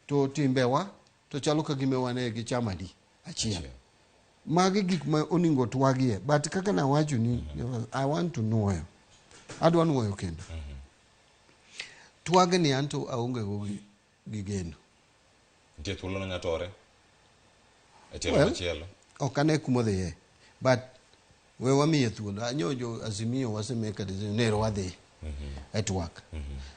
[SPEAKER 2] to timbewa to chalo ka gima wan e gi chama adi? Achiel. Magi gik ma oningo twagie. But kaka nawacho ni, I want to know. Adwa nuoyo kendo. Twagni anto aonge go gi geno.
[SPEAKER 1] Nitie thuolo no nyatore e tielo
[SPEAKER 2] Well,
[SPEAKER 1] machielo.
[SPEAKER 2] Ok ane kumodhiye. But we wamiye thuolo. Anyo jo Azimio wase make a decision nero wadhi e twak.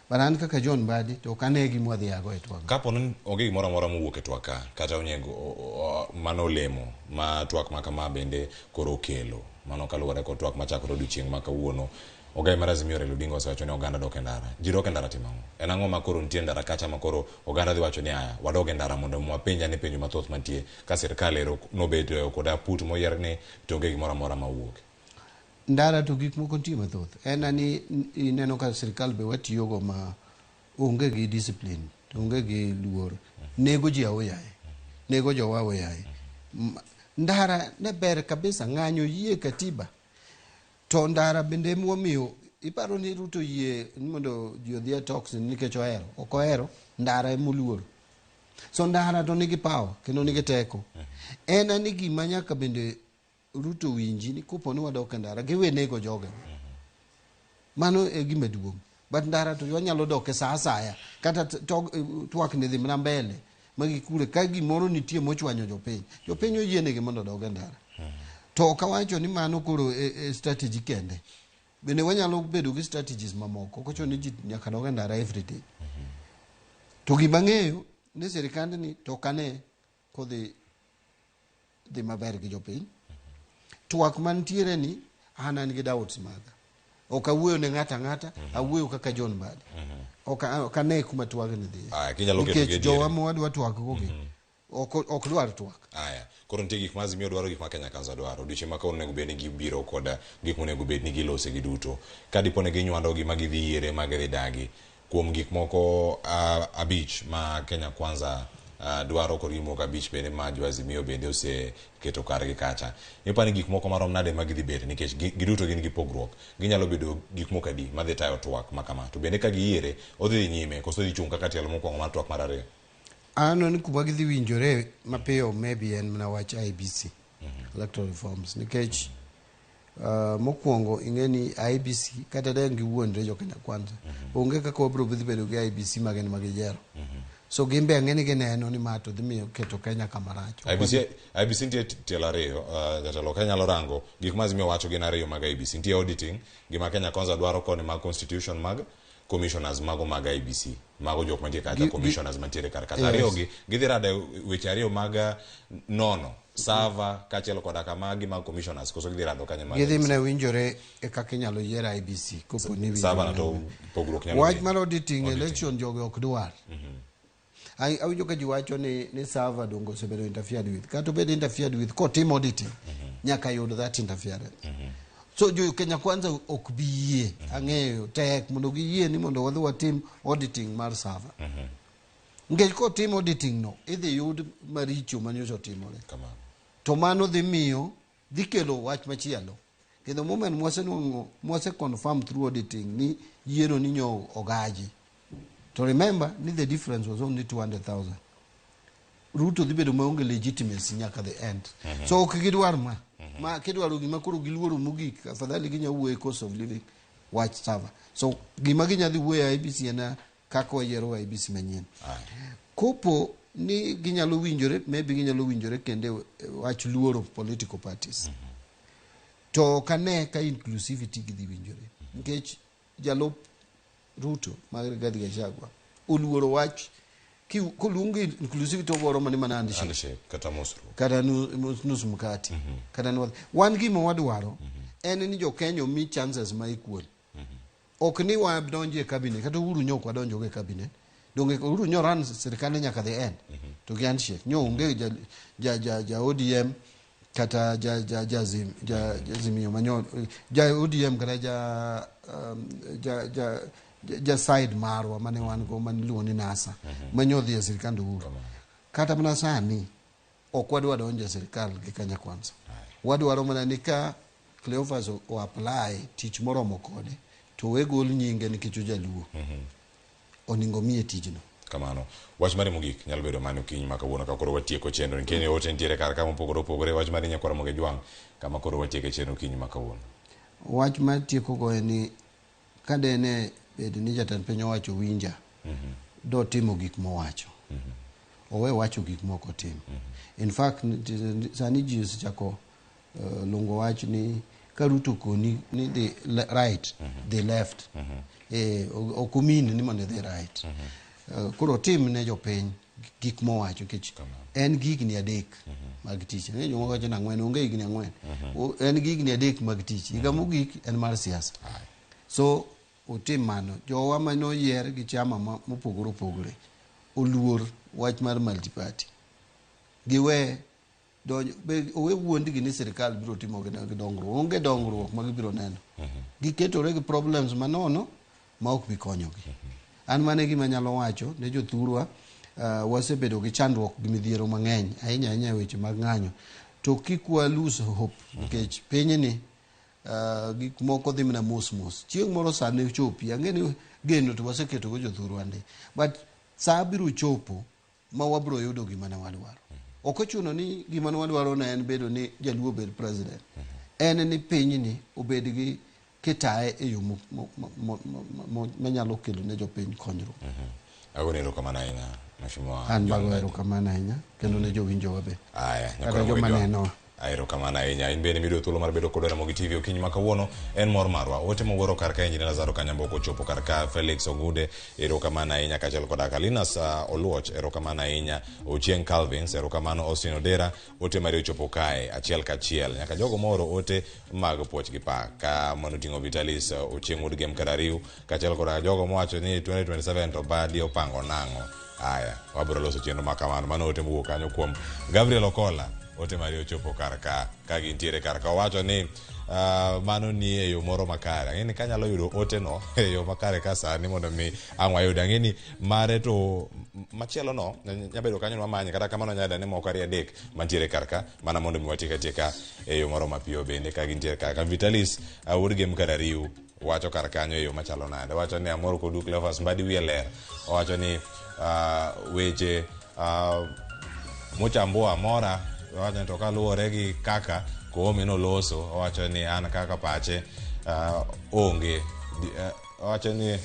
[SPEAKER 2] But an kaka John Mbadi to ok ane gima wadhiyago e twak.
[SPEAKER 1] Kapo ni onge gimoro amora mowuok e twak ka, kata onego mano olemo ma twak ma kama bende koro okelo. Mano kaluwore kod twak machakore odiochieng' ma kawuono. Ogai mar Azimio Raila Odinga osewacho ni oganda dok e ndara. Ji dok e ndara timo ang'o? En ang'o ma koro nitie e ndara kacha ma koro oganda dhi wacho ni aya, wadog e ndara mondo wapenj ane penjo mathoth mantie ka sirkal ero nobet kod aput moyier ni to onge gimoro amora ma owuok.
[SPEAKER 2] Ndara to gik moko nitie mathoth. En ani ineno ka sirkal be watiyogo ma onge gi discipline, to onge gi luor. Nego ji aoyaye. Nego jowa aoyaye. Ndara ne ber kabisa, ng'anyo yie katiba. To ndara bende emomiyo iparo ni Ruto yie ni mondo ji odhi e talks nikech ohero. Ok ohero, ndara emoluoro. So ndara to nigi power kendo nigi teko. En ani gima nyaka bende Ruto winji ni kopo ni wadok e ndara giwe nego joge. Mano e gima duong'. But ndara to wanyalo dok e sa asaya. Kata twak ni dhi mana mbele ma gikure ka gimoro nitie mochwanyo jopiny. Jopiny oyienegi mondo odog e ndara. To ok awacho ni mano koro e strategy kende. Bende wanyalo bedo gi strategies mamoko. Ok ochuno ni ji nyaka dog e ndara every day. To gima ang'eyo ni sirikandni to ok ane kodhi dhi maber gi jopiny. Twak mantiere ni an an gi doubts maga. Ok awuoyo ne ng'ato ang'ata, awuoyo kaka John Mbadi. Ok ane kuma twagni dhiye.
[SPEAKER 1] Aya, kinyalo keto
[SPEAKER 2] Nikech
[SPEAKER 1] gi e diere.
[SPEAKER 2] jowa ma wadwa twak go gi ok dwar twak.
[SPEAKER 1] Aya, koro nitie gik ma Azimio dwaro, gik ma Kenya Kwanza dwaro. Odiochieng' ma kawuono onego bed ni gibiro kod gik monego bed ni gilose giduto. Ka dipo ni ginywando gima gidhi yiere ma gidhi dagi kuom gik moko 5 ma Kenya Kwanza dwaro kod gik moko 5 bende ma jo Azimio bende oseketo kargi kacha. Ipani gik moko marom nade ma gidhi bedo nikech giduto gin gi pogruok. Ginyalo bedo gik moko adi madhi tayo twak ma kama. To bende ka giyiere, odhi dhi nyime koso odhi chung' kaka tielo mokwongo mar twak mar ariyo.
[SPEAKER 2] Aneno ni kuma gidhi winjore mapiyo maybe en mana wach IEBC, electoral reforms, nikech mokwongo ing'e ni IEBC kata dang' giwuondre jo Kenya Kwanza, onge kaka wabiro dhi bedo gi IEBC ma gin ma giyiero. So gin be ang'e ni gineno ni ma to dhi miyo keto Kenya kama rach.
[SPEAKER 1] IEBC nitie tielo ariyo, jatelo ka nyalo rango gik ma Azimio wacho gin ariyo mag IEBC. Nitie auditing, gima Kenya Kwanza dwaro koni mag constitution mag commissioners mago mag IEBC. Mago jok mantie kacha, commissioners mantiere kar kacha. Ariyo gi, gidhi rado weche ariyo mag nono, server kaachiel koda kama gi mag commissioners, koso gidhi rado kanye mag
[SPEAKER 2] Gidhi
[SPEAKER 1] IEBC?
[SPEAKER 2] mana winjore e kaka inyalo yier IEBC kopo ni winjore.
[SPEAKER 1] Server na to pogruok nyalo
[SPEAKER 2] Wach
[SPEAKER 1] bedo.
[SPEAKER 2] mar auditing,
[SPEAKER 1] Auditing.
[SPEAKER 2] election jogi ok dwar. Awinjo ka ji wacho ni server dongo osebedo interfered with. Kata obed interfered with, kotim auditing, nyaka yud that interference. So jo Kenya Kwanza ok bi yie, ang'eyo, tek mondo giyie ni mondo wadhi watim auditing mar server. Nikech kotim auditing no, idhi yud maricho manyocha otimore.
[SPEAKER 1] Kamano.
[SPEAKER 2] To mano dhi miyo, dhi kelo wach machielo. Kendo moment mwasenwang'o, mwase confirm through auditing ni yiero ni nyo ogaji. To remember ni the difference was only 200,000. Ruto dhi bedo maonge legitimacy nyaka the end. So ok gidwar ma. Ma kidwaro gima koro giluoro mogik, afadhali ginya wuoye cost of living wach server. So gima ginya dhi wuoye IEBC en kaka wayiero IEBC manyien. Kopo ni ginyalo winjore, maybe ginyalo winjore kendo e wach luoro political parties. To ok ane ka inclusivity gidhi winjore. Nikech jalup Ruto mar Rigathi Gachagua oluoro wach koluongi inclusivity owuoro mana mana handshake.
[SPEAKER 1] Handshake kata mosruok.
[SPEAKER 2] Kata nus mkate. Kata wan gima wadwaro en ni jo Kenya omi chances ma equal. Ok ni wadonjo e cabinet, kata Uhuru nyo ok wadonjo e cabinet. Donge Uhuru nyo run sirkande nyaka the end. To gi handshake. Nyo onge ja ODM kata ja Azimio manyo ja ODM kata ja side marwa mane wan go mane iluongo ni NASA manyo dhi e sirkand Uhuru. Kata mana sani ok wadwa donjo e sirkal gi Kenya Kwanza. Wadwaro mana ni ka Cleophas o apply tich moromo kode to we gol nyinge nikech ojaluo. Oningo miye tijno.
[SPEAKER 1] Kamano. Wach mari mogik nyalo bedo mane okinyi ma kawuono ka koro watieko chenro nikech ote nitiere kar ka mopogore opogore. Wach mari nyakwar Ramogi Jwang' kama koro watieko chenro okinyi ma kawuono.
[SPEAKER 2] Wach mar tieko go en ni Ka dene bed ni jatend piny owacho winja, dotimo gik mowacho. Owe wacho gik moko tim. In fact, sani ji osechako lungo wach ni ka Ruto koni ni dhi right, dhi left. Ok omin ni mondo idhi right. Koro tim ne jopiny gik mowacho nikech en gi higni 3 mag tich. Ang'eyo jomoko wacho ni 4, onge higni 4. En gi higni 3 mag tich. Higa mogik en mar siasa. So otim mano. Jowa manoyier gi chama mopogore opogore oluor wach mar multiparty. Giwe donjo, owe wuondgi ni sirikal biro timo gi dongruok. Onge dongruok ma gibiro neno. Giketore gi problems manono ma ok bi konyogi. An mano e gima anyalo wacho ne jothurwa. Wasebedo gi chandruok gi midhiero mang'eny ahinya ahinya e weche mag ng'anyo. To kik wa lose hope nikech pinyni gik moko dhi mana mos mos. Chieng' moro sa ne chopi. Ang'e ni geno to waseketo go jothurwa ndi. But sa biro chopo ma wabiro yudo gima ne wadwaro. Ok ochuno ni gima ne wadwaro ne en bedo ni Jaluo obed president. En ni pinyni obed gi kitaye e yo manyalo kelo ne jopiny konyruok.
[SPEAKER 1] Agoni erokamano ahinya, Mheshimiwa
[SPEAKER 2] An
[SPEAKER 1] John
[SPEAKER 2] bago
[SPEAKER 1] Mbadi.
[SPEAKER 2] erokamano ahinya kendo ne jowinjowa be.
[SPEAKER 1] Aya,
[SPEAKER 2] Kata
[SPEAKER 1] nyakwar
[SPEAKER 2] joma
[SPEAKER 1] Ramogi Jwang'.
[SPEAKER 2] nenowa.
[SPEAKER 1] Erokamano ahinya. In bende miyudo thuolo mar bedo kodwa Ramogi TV okinyi ma kawuono en mor marwa. Ote mowuoro kar ka Engineer Lazaro Kanyambo ochopo kar ka Felix Ogude, erokamano ahinya kaachiel koda Kalinas Oluoch, erokamano ahinya. Ochieng Calvins, erokamano. Austin Odera, ote mari ochopo kae achiel kachiel. Nyaka jogo mooro ote mag puoch gi pak ka mano ting'o Vitalis Ochieng wuod Gem Karariu kaachiel koda jogo mowacho ni 2027 to Mbadi opango nang'o. Aya, wabiro loso chenro ma kamano. Mano ote mowuok kanyo kuom Gabriel Okola. Ote mari ochopo kar ka, ka gintiere kar ka. Owacho ni mano ni e yo moro makare. Ang'e ni kanyalo yudo ote no e yo makare ka sani mondo mi ang' wayude. Ang'e ni mare to machielo no nyabedo kanyo mamanye, kata kamano nyayudo ni moko 2 3 mantiere kar ka mana mondo mi watiek atieka e yo moro mapiyo bende ka gintiere kar ka. Vitalis wuod Gem Karariu wacho kar kanyo e yo machalo nade? Owacho ni amor kodu Cleophas Mbadi wiye ler. Owacho ni weche mochambua mora. Owacho ni to kaluwore gi kaka Koome noloso, owacho ni an kaka pache onge. Owacho ni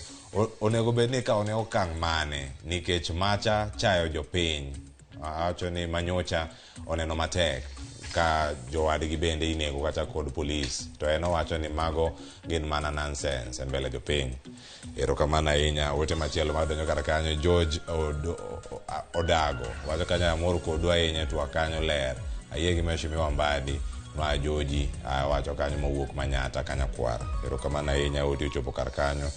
[SPEAKER 1] onego bed ni ikawo ne okang' mane nikech macha chayo jopiny. Owacho ni manyocha oneno matek ka jowadgi bende inego kata kod polis, to en owacho ni mago gin mana nonsense e mbele jopiny. Erokamano ahinya. Ote machielo madonjo kar kanyo George Odago wacho kanyo amor kodu ahinya twak kanyo ler. Ayie gi Mheshimiwa Mbadi ma Joji wacho kanyo mowuok Manyata Kanyakwar. Erokamano ahinya. Ote ochopo kar kanyo.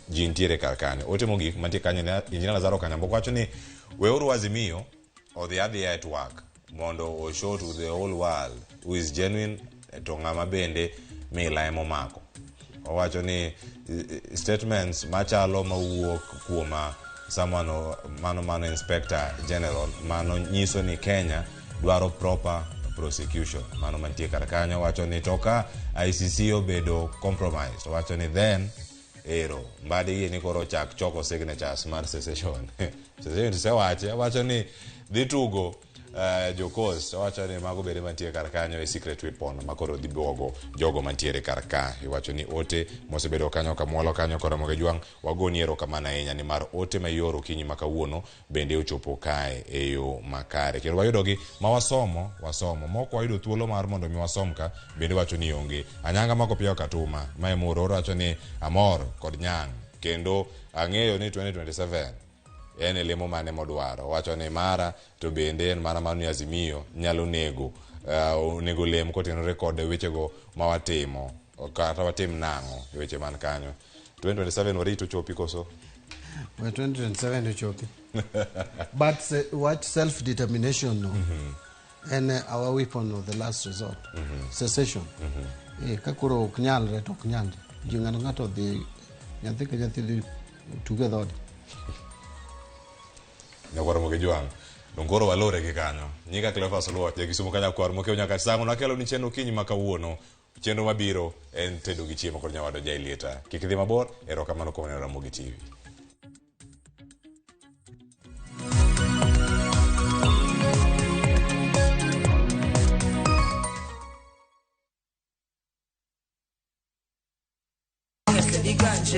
[SPEAKER 1] Ji nitiere kar kanyo. Ote mogik mantie kanyo ni Engineer Lazaro Kanyambo wacho ni weuru Azimio odhi adhiya e twak mondo o show to the whole world who is genuine to ng'ama bende mila emomako. Owacho ni statements machalo mawuok kuom someone mano Inspector General mano nyiso ni Kenya dwaro proper prosecution. Mano mantie kar kanyo. Wacho ni to ka ICC obedo compromised, owacho ni then ero Mbadi gi ni koro chak choko signatures mar secession. Secession tisewache. Wacho ni dhi tugo jo Coast. Owacho ni mago bende mantie kar kanyo e secret weapon ma koro dhi buogo jogo mantiere kar ka. Iwacho ni ote mosebedo kanyo kamwalo kanyo kod Ramogi Jwang' wagoni erokamano ahinya nimar ote ma ioro okinyi ma kawuono bende ochopo kae e yo makare. Kendo wayudogi ma wasomo mok wayudo thuolo mar mondo mi wasom ka bende wacho ni onge. Anyanga mako piyo Katuma ma emoro wacho ni amor kod nyang' kendo ang'eyo ni 2027 en e lemo mane modwaro. Wacho ni mara to bende en mana mano ni Azimio nyalo nego onego lem kotenore kod wechego ma watimo kata watim nang'o e weche man kanyo. 2027 warito chopi koso?
[SPEAKER 2] 2027 ochopi. But what self-determination no, en our weapon of the last resort. Secession. Ka koro ok nyalre to ok nyalre. Ji ng'ato ng'ato dhi, nyathi ka nyathi dhi tuge dhoode.
[SPEAKER 1] Nyakwar Ramogi Jwang'. Dong koro walore gi kanyo. Nyinga Cleophas Oluoch, ja Kisumu Kanyakwar mokiewo nyaka Sango nakelo ni chenro okinyi ma kawuono. Chenro mabiro en tedo gi chiemo kod nyawadwa Jailieta. Kik idhi mabor, erokamano kuom neno Ramogi TV.